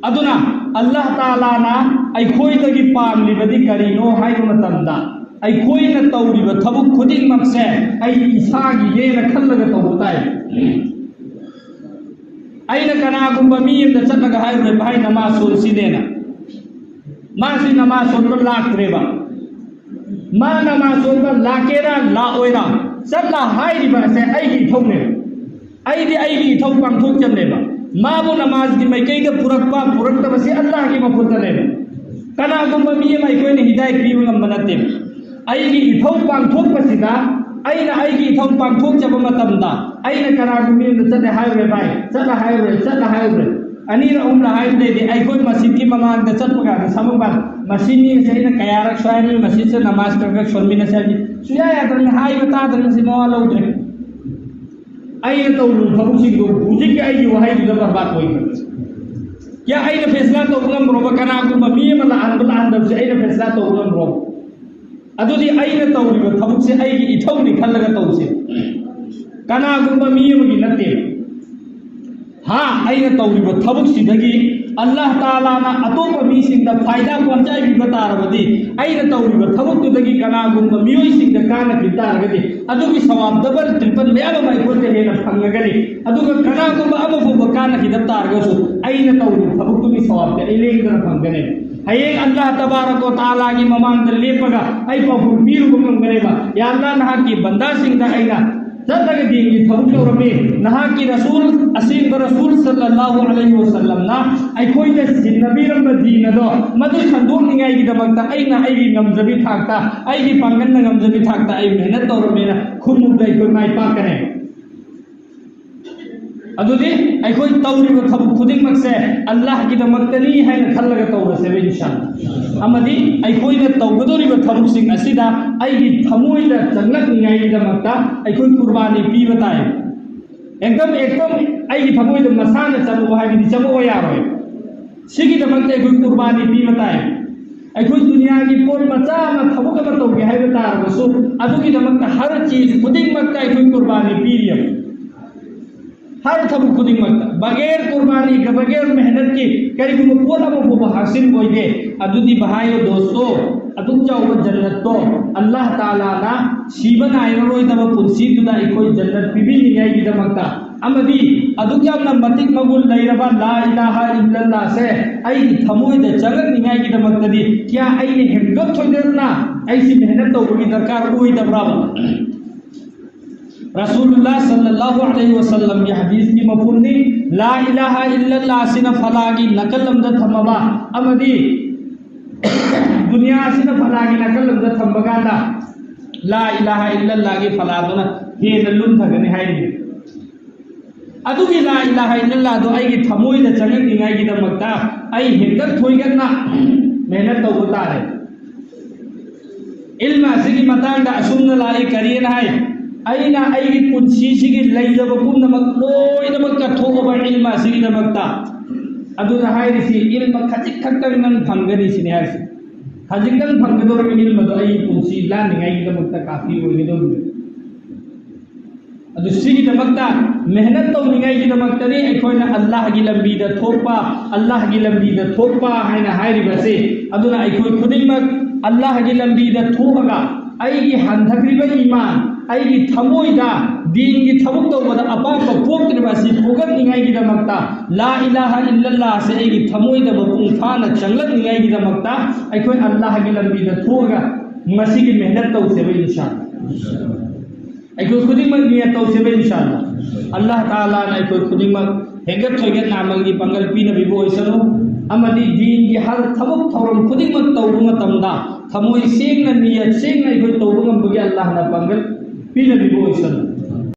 ꯑꯗꯨꯅ ꯑꯜꯂꯥꯍ ꯇꯥꯂꯥꯅ ꯑꯩꯈꯣꯏꯗꯒꯤ ꯄꯥꯝꯂꯤꯕꯗꯤ ꯀꯔꯤꯅꯣ ꯍꯥꯏꯕ ꯃꯇꯝꯗ, ꯑꯩꯈꯣꯏꯅ ꯇꯧꯔꯤꯕ ꯊꯕꯛ ꯈꯨꯗꯤꯡꯃꯛꯁꯦ ꯑꯩ ꯏꯁꯥꯒꯤꯅꯦꯅ ꯈꯜꯂꯒ ꯇꯧꯕ ꯇꯥꯏ꯫ ꯑꯩꯅ ꯀꯅꯥꯒꯨꯝꯕ ꯃꯤ ꯑꯃꯗ ꯆꯠꯂꯒ ꯍꯥꯏꯔꯨꯔꯦ, "ꯚꯥꯏ, ꯅꯃꯥꯖ ꯁꯣꯟꯁꯤꯅꯦꯅ"꯫ ꯃꯥꯁꯤ ꯅꯃꯥꯖ ꯁꯣꯟꯕ ꯂꯥꯛꯇ꯭ꯔꯦꯕ꯫ ꯃꯥ ꯅꯃꯥꯖ ꯁꯣꯟꯕ ꯂꯥꯛꯀꯦꯔꯥ ꯂꯥꯛꯑꯣꯏꯔꯥ, ꯆꯠꯂ ꯍꯥꯏꯔꯤꯕ ꯑꯁꯦ ꯑꯩꯒꯤ ꯏꯊꯧꯅꯦꯕ꯫ ꯑꯩꯗꯤ ꯑꯩꯒꯤ ꯏꯊꯧ ꯄꯥꯡꯊꯣꯛꯆꯕꯅꯦꯕ꯫ ꯃꯥꯕꯨ ꯅꯃꯥꯖꯒꯤ ꯃꯥꯏꯀꯩꯗ ꯄꯨꯔꯛꯄ ꯄꯨꯔꯛꯇꯕꯁꯤ ꯑꯜꯂꯥꯍꯒꯤ ꯃꯈꯨꯠꯇ ꯂꯩꯕ꯫ ꯀꯅꯥꯒꯨꯝꯕ ꯃꯤ ꯑꯃ ꯑꯩꯈꯣꯏꯅ ꯍꯤꯗꯥꯌꯠ ꯄꯤꯕ ꯉꯝꯕ ꯅꯠꯇꯦ꯫ ꯑꯩꯒꯤ ꯏꯊꯧ ꯄꯥꯡꯊꯣꯛꯄꯁꯤꯗ, ꯑꯩꯅ ꯑꯩꯒꯤ ꯏꯊꯧ ꯄꯥꯡꯊꯣꯛꯆꯕ ꯃꯇꯝꯗ, ꯑꯩꯅ ꯀꯅꯥꯒꯨꯝꯕ ꯑꯃꯗ ꯆꯠꯂꯦ ꯍꯥꯏꯔꯨꯔꯦ, "ꯚꯥꯏ, ꯆꯠꯂ ꯍꯥꯏꯔꯨꯔꯦ, ꯆꯠꯂ ꯍꯥꯏꯔꯨꯔꯦ", ꯑꯅꯤꯔꯛ ꯑꯍꯨꯝꯂꯛ ꯍꯥꯏꯕꯗꯩꯗꯤ ꯑꯩꯈꯣꯏ ꯃꯁꯖꯤꯗꯀꯤ ꯃꯃꯥꯡꯗ ꯆꯠꯄ ꯀꯥꯟꯗ ꯁꯃꯨꯛ ꯀꯥꯟꯗ, "ꯃꯁꯤ ꯃꯤ ꯑꯁꯦ ꯑꯩꯅ ꯀꯌꯥꯔꯛ ꯁ꯭ꯋꯥꯏ ꯃꯤ ꯃꯁꯖꯤꯗꯁꯦ ꯅꯃꯥꯖ ꯈꯔ ꯈꯔ ꯁꯣꯟꯃꯤꯟꯅꯁꯦ" ꯍꯥꯏꯕꯗꯤ ꯁꯨꯡꯌꯥ ꯌꯥꯗ꯭ꯔꯕꯅꯤ, ꯍꯥꯏꯕ ꯇꯥꯗ꯭ꯔꯕꯅꯤ, ꯁꯤ ꯃꯋꯥ ꯂꯧꯗ꯭ꯔꯦ꯫ ꯑꯩꯅ ꯇꯧꯔꯤꯕ ꯊꯕꯛꯁꯤꯡꯗꯣ ꯍꯧꯖꯤꯛꯀꯤ ꯑꯩꯒꯤ ꯋꯥꯍꯩꯗꯨꯗ ꯕꯔꯕꯥꯗ ꯑꯣꯏꯈ꯭ꯔꯦ꯫ ꯀꯌꯥ ꯑꯩꯅ ꯐꯦꯁꯂꯥ ꯇꯧꯕ ꯉꯝꯕ꯭ꯔꯣꯕ? ꯀꯅꯥꯒꯨꯝꯕ ꯃꯤ ꯑꯃ ꯂꯥꯛꯍꯟꯕ ꯂꯥꯛꯍꯟꯗꯕꯁꯦ ꯑꯩꯅ ꯐꯦꯁꯂꯥ ꯇꯧꯕ ꯉꯝꯕ꯭ꯔꯣꯕ? ꯑꯗꯨꯗꯤ ꯑꯩꯅ ꯇꯧꯔꯤꯕ ꯊꯕꯛꯁꯦ ꯑꯩꯒꯤ ꯏꯊꯧꯅꯤ ꯈꯜꯂꯒ ꯇꯧꯁꯦ, ꯀꯅꯥꯒꯨꯝꯕ ꯃꯤ ꯑꯃꯒꯤ ꯅꯠꯇꯦ꯫ ꯍꯥ, ꯑꯩꯅ ꯇꯧꯔꯤꯕ ꯊꯕꯛꯁꯤꯗꯒꯤ ꯑꯜꯂꯥꯍ ꯇꯥꯂꯥꯅ ꯑꯇꯣꯞꯄ ꯃꯤꯁꯤꯡꯗ ꯐꯥꯏꯗꯥ ꯄꯣꯟꯆꯥꯏ ꯄꯤꯕ ꯇꯥꯔꯕꯗꯤ, ꯑꯩꯅ ꯇꯧꯔꯤꯕ ꯊꯕꯛꯇꯨꯗꯒꯤ ꯀꯅꯥꯒꯨꯝꯕ ꯃꯤꯑꯣꯏꯁꯤꯡꯗ ꯀꯥꯟꯅꯈꯤꯕ ꯇꯥꯔꯒꯗꯤ, ꯑꯗꯨꯒꯤ ꯁꯋꯥꯕ ꯗꯕꯜ ꯇ꯭ꯔꯤꯄꯜ ꯃꯌꯥꯝ ꯑꯃ ꯑꯩꯈꯣꯏꯗ ꯍꯦꯟꯅ ꯐꯪꯉꯒꯅꯤ꯫ ꯑꯗꯨꯒ ꯀꯅꯥꯒꯨꯝꯕ ꯑꯃ ꯐꯥꯎꯕ ꯀꯥꯟꯅꯈꯤꯗꯕ ꯇꯥꯔꯒꯁꯨ, ꯑꯩꯅ ꯇꯧꯔꯤꯕ ꯊꯕꯛꯇꯨꯒꯤ ꯁꯋꯥꯕꯇꯤ ꯑꯩ ꯂꯦꯡꯗꯅ ꯐꯪꯒꯅꯤ꯫ ꯍꯌꯦꯡ ꯑꯜꯂꯥꯍ ꯇꯕꯥꯔꯛ ꯋ ꯇꯥꯂꯥꯒꯤ ꯃꯃꯥꯡꯗ ꯂꯦꯞꯄꯒ ꯑꯩ ꯄꯥꯎꯈꯨꯝ ꯄꯤꯔꯨꯕ ꯉꯝꯒꯅꯦꯕ꯫ "ꯌꯥ ꯑꯜꯂꯥꯍ, ꯅꯍꯥꯛꯀꯤ ꯕꯟꯗꯥꯁꯤꯡꯗ ꯑꯩꯅ ꯆꯠꯂꯒ ꯗꯤꯟꯒꯤ ꯊꯕꯛ ꯇꯧꯔꯝꯃꯤ, ꯅꯍꯥꯛꯀꯤ ꯔꯁꯨꯜ, ꯑꯁꯦꯡꯕ ꯔꯁꯨꯜ ꯁꯜꯂꯜꯂꯥꯍꯨ ꯑꯂꯩꯍꯤ ꯋꯁꯜꯂꯝꯅ ꯑꯩꯈꯣꯏꯗ ꯁꯤꯟꯅꯕꯤꯔꯝꯕ ꯗꯤꯟ ꯑꯗꯣ ꯃꯗꯨ ꯁꯟꯗꯣꯛꯅꯤꯡꯉꯥꯏꯒꯤꯗꯃꯛꯇ ꯑꯩꯅ ꯑꯩꯒꯤ ꯉꯝꯖꯕꯤ ꯊꯥꯛꯇ, ꯑꯩꯒꯤ ꯄꯥꯡꯒꯜꯅ ꯉꯝꯖꯕꯤ ꯊꯥꯛꯇ ꯑꯩ ꯃꯦꯍꯅꯠ ꯇꯧꯔꯝꯃꯦꯅ" ꯈꯨꯝꯃꯨꯕꯗ ꯑꯩꯈꯣꯏ ꯃꯥꯏ ꯄꯥꯛꯀꯅꯤ꯫ ꯑꯗꯨꯗꯤ ꯑꯩꯈꯣꯏ ꯇꯧꯔꯤꯕ ꯊꯕꯛ ꯈꯨꯗꯤꯡꯃꯛꯁꯦ ꯑꯜꯂꯥꯍꯒꯤꯗꯃꯛꯇꯅꯤ ꯍꯥꯏꯅ ꯈꯜꯂꯒ ꯇꯧꯔꯁꯦꯕ, ꯏꯟꯁꯥ ꯑꯜꯂꯥꯍ꯫ ꯑꯃꯗꯤ ꯑꯩꯈꯣꯏꯅ ꯇꯧꯒꯗꯧꯔꯤꯕ ꯊꯕꯛꯁꯤꯡ ꯑꯁꯤꯗ ꯑꯩꯒꯤ ꯊꯃꯣꯏꯗ ꯆꯪꯂꯛꯅꯤꯡꯉꯥꯏꯒꯤꯗꯃꯛꯇ ꯑꯩꯈꯣꯏ ꯀꯨꯔꯕꯥꯅꯤ ꯄꯤꯕ ꯇꯥꯏ꯫ ꯑꯦꯛꯗꯝ, ꯑꯦꯛꯗꯝ ꯑꯩꯒꯤ ꯊꯃꯣꯏꯗ ꯃꯁꯥꯅ ꯆꯪꯉꯛꯑꯣ ꯍꯥꯏꯕꯗꯤ ꯆꯪꯉꯛꯑꯣ ꯌꯥꯔꯣꯏ꯫ ꯁꯤꯒꯤꯗꯃꯛꯇ ꯑꯩꯈꯣꯏ ꯀꯨꯔꯕꯥꯅꯤ ꯄꯤꯕ ꯇꯥꯏ꯫ ꯑꯩꯈꯣꯏ ꯗꯨꯅꯤꯌꯥꯒꯤ ꯄꯣꯠ ꯃꯆꯥ ꯑꯃ, ꯊꯕꯛ ꯑꯃ ꯇꯧꯒꯦ ꯍꯥꯏꯕ ꯇꯥꯔꯒꯁꯨ, ꯑꯗꯨꯒꯤꯗꯃꯛꯇ ꯍꯔ ꯆꯤꯖ ꯈꯨꯗꯤꯡꯃꯛꯇ ꯑꯩꯈꯣꯏ ꯀꯨꯔꯕꯥꯅꯤ ꯄꯤꯔꯤꯕ꯫ ꯍꯔ ꯊꯕꯛ ꯈꯨꯗꯤꯡꯃꯛꯇ ꯕꯒꯦꯔ ꯀꯨꯔꯕꯥꯅꯤ ꯀ ꯕꯒꯦꯔ ꯃꯦꯍꯅꯠꯀꯤ ꯀꯔꯤꯒꯨꯝꯕ ꯄꯣꯠ ꯑꯃ ꯐꯥꯎꯕ ꯍꯥꯁꯤꯜ ꯑꯣꯏꯗꯦ꯫ ꯑꯗꯨꯗꯤ ꯚꯥꯏ ꯗꯣꯁꯇꯣ, ꯑꯗꯨꯛ ꯆꯥꯎꯕ ꯖꯟꯅꯠꯇꯣ ꯑꯜꯂꯥꯍ ꯇꯥꯂꯥꯅ ꯁꯤꯕ ꯅꯥꯏꯔꯔꯣꯏꯗꯕ ꯄꯨꯟꯁꯤꯗꯨꯗ ꯑꯩꯈꯣꯏ ꯖꯟꯅꯠ ꯄꯤꯕꯤꯅꯤꯡꯉꯥꯏꯒꯤꯗꯃꯛꯇ, ꯑꯃꯗꯤ ꯑꯗꯨꯛ ꯌꯥꯝꯅ ꯃꯇꯤꯛ ꯃꯒꯨꯟ ꯂꯩꯔꯕ ꯂꯥ ꯏꯂꯥꯍ ꯏꯜꯂꯜꯂꯥꯍꯁꯦ ꯑꯩꯒꯤ ꯊꯃꯣꯏꯗ ꯆꯪꯂꯛꯅꯤꯡꯉꯥꯏꯒꯤꯗꯃꯛꯇꯗꯤ ꯀꯌꯥ ꯑꯩꯅ ꯍꯦꯟꯒꯠ ꯊꯣꯏꯗꯠꯅ ꯑꯩꯁꯤ ꯃꯦꯍꯅꯠ ꯇꯧꯕꯒꯤ ꯗꯔꯀꯥꯔ ꯑꯣꯏꯗꯕ꯭ꯔꯥꯕ? ꯔꯁꯨꯂꯨꯜꯂꯥꯍ ꯁꯜꯂꯜꯂꯥꯍꯨ ꯑꯂꯩꯍꯤ ꯋꯁꯜꯂꯝꯒꯤ ꯍꯗꯤꯁꯀꯤ ꯃꯐꯨꯝꯅꯤ꯫ ꯂꯥ ꯏꯂꯥꯍ ꯏꯜꯂꯜꯂꯥꯍ ꯑꯁꯤꯅ ꯐꯂꯥꯒꯤ ꯅꯥꯀꯜ ꯑꯃꯗ ꯊꯝꯃꯕ ꯑꯃꯗꯤ ꯗꯨꯅꯤꯌꯥ ꯑꯁꯤꯅ ꯐꯂꯥꯒꯤ ꯅꯥꯀꯜ ꯑꯃꯗ ꯊꯝꯕ ꯀꯥꯟꯗ ꯂꯥ ꯏꯂꯥꯍ ꯏꯜꯂꯜꯂꯥꯍꯒꯤ ꯐꯂꯥꯗꯨꯅ ꯍꯦꯟꯅ ꯂꯨꯝꯊꯒꯅꯤ ꯍꯥꯏꯔꯤꯅꯤ꯫ ꯑꯗꯨꯒꯤ ꯂꯥ ꯏꯂꯥꯍ ꯏꯜꯂꯜꯂꯥꯍꯗꯣ ꯑꯩꯒꯤ ꯊꯃꯣꯏꯗ ꯆꯪꯉꯛꯅꯤꯡꯉꯥꯏꯒꯤꯗꯃꯛꯇ ꯑꯩ ꯍꯦꯟꯒꯠ ꯊꯣꯏꯒꯠꯅ ꯃꯦꯍꯅꯠ ꯇꯧꯕ ꯇꯥꯔꯦ꯫ ꯏꯜꯃ ꯑꯁꯤꯒꯤ ꯃꯇꯥꯡꯗ ꯑꯁꯨꯝꯅ ꯂꯥꯛꯏ, ꯀꯔꯤꯅ ꯍꯥꯏ? "ꯑꯩꯅ ꯑꯩꯒꯤ ꯄꯨꯟꯁꯤꯁꯤꯒꯤ ꯂꯩꯖꯕ ꯄꯨꯝꯅꯃꯛ ꯂꯣꯏꯅꯃꯛ ꯀꯠꯊꯣꯛꯑꯕ ꯏꯜꯃ ꯑꯁꯤꯒꯤꯗꯃꯛꯇ"꯫ ꯑꯗꯨꯅ ꯍꯥꯏꯔꯤꯁꯤ, ꯏꯜꯃ ꯈꯖꯤꯛ ꯈꯛꯇꯪ ꯅꯪ ꯐꯪꯒꯅꯤ ꯁꯤꯅꯤ ꯍꯥꯏꯔꯤꯁꯤ꯫ ꯈꯖꯤꯛꯇꯪ ꯐꯪꯒꯗꯧꯔꯤꯕ ꯏꯜꯃꯗꯣ ꯑꯩꯒꯤ ꯄꯨꯟꯁꯤ ꯂꯥꯟꯅꯤꯡꯉꯥꯏꯒꯤꯗꯃꯛꯇ ꯀꯥꯐꯤ ꯑꯣꯏꯒꯗꯧꯔꯤꯕꯅꯤ꯫ ꯑꯗꯨ ꯁꯤꯒꯤꯗꯃꯛꯇ ꯃꯦꯍꯅꯠ ꯇꯧꯅꯤꯡꯉꯥꯏꯒꯤꯗꯃꯛꯇꯅꯤ ꯑꯩꯈꯣꯏꯅ ꯑꯜꯂꯥꯍꯒꯤ ꯂꯝꯕꯤꯗ ꯊꯣꯛꯄ, ꯑꯜꯂꯥꯍꯒꯤ ꯂꯝꯕꯤꯗ ꯊꯣꯛꯄ ꯍꯥꯏꯅ ꯍꯥꯏꯔꯤꯕꯁꯤ꯫ ꯑꯗꯨꯅ ꯑꯩꯈꯣꯏ ꯈꯨꯗꯤꯡꯃꯛ ꯑꯜꯂꯥꯍꯒꯤ ꯂꯝꯕꯤꯗ ꯊꯣꯛꯑꯒ ꯑꯩꯒꯤ ꯍꯟꯊꯈ꯭ꯔꯤꯕ ꯏꯃꯥꯟ, ꯑꯩꯒꯤ ꯊꯃꯣꯏꯗ ꯗꯤꯟꯒꯤ ꯊꯕꯛ ꯇꯧꯕꯗ ꯑꯄꯥꯝꯕ ꯄꯣꯛꯇ꯭ꯔꯤꯕ ꯑꯁꯤ ꯄꯣꯛꯂꯛꯅꯤꯡꯉꯥꯏꯒꯤꯗꯃꯛꯇ, ꯂꯥ ꯏꯂꯥꯍ ꯏꯜꯂꯜꯂꯥꯍꯁꯦ ꯑꯩꯒꯤ ꯊꯃꯣꯏꯗ ꯃꯄꯨꯡ ꯐꯥꯅ ꯆꯪꯂꯛꯅꯤꯡꯉꯥꯏꯒꯤꯗꯃꯛꯇ ꯑꯩꯈꯣꯏ ꯑꯜꯂꯥꯍꯒꯤ ꯂꯝꯕꯤꯗ ꯊꯣꯛꯑꯒ ꯃꯁꯤꯒꯤ ꯃꯦꯍꯅꯠ ꯇꯧꯁꯦꯕ ꯏꯟꯁꯥ ꯑꯜꯂꯥꯍ꯫ ꯑꯩꯈꯣꯏ ꯈꯨꯗꯤꯡꯃꯛ ꯅꯤꯌꯠ ꯇꯧꯁꯦꯕ ꯏꯟꯁꯥ ꯑꯜꯂꯥꯍ꯫ ꯑꯜꯂꯥꯍ ꯇꯥꯂꯥꯅ ꯑꯩꯈꯣꯏ ꯈꯨꯗꯤꯡꯃꯛ ꯍꯦꯟꯒꯠ ꯊꯣꯏꯒꯠꯅ ꯑꯃꯜꯒꯤ ꯄꯥꯡꯒꯜ ꯄꯤꯅꯕꯤꯕ ꯑꯣꯏꯁꯅꯨ꯫ ꯑꯃꯗꯤ ꯗꯤꯟꯒꯤ ꯍꯔ ꯊꯕꯛ ꯊꯧꯔꯝ ꯈꯨꯗꯤꯡꯃꯛ ꯇꯧꯕ ꯃꯇꯝꯗ ꯊꯃꯣꯏ ꯁꯦꯡꯅ, ꯅꯤꯌꯠ ꯁꯦꯡꯅ ꯑꯩꯈꯣꯏ ꯇꯧꯕ ꯉꯝꯕꯒꯤ ꯑꯜꯂꯥꯍꯅ ꯄꯥꯡꯒꯜ ꯄꯤꯅꯕꯤꯕ ꯑꯣꯏꯁꯅꯨ꯫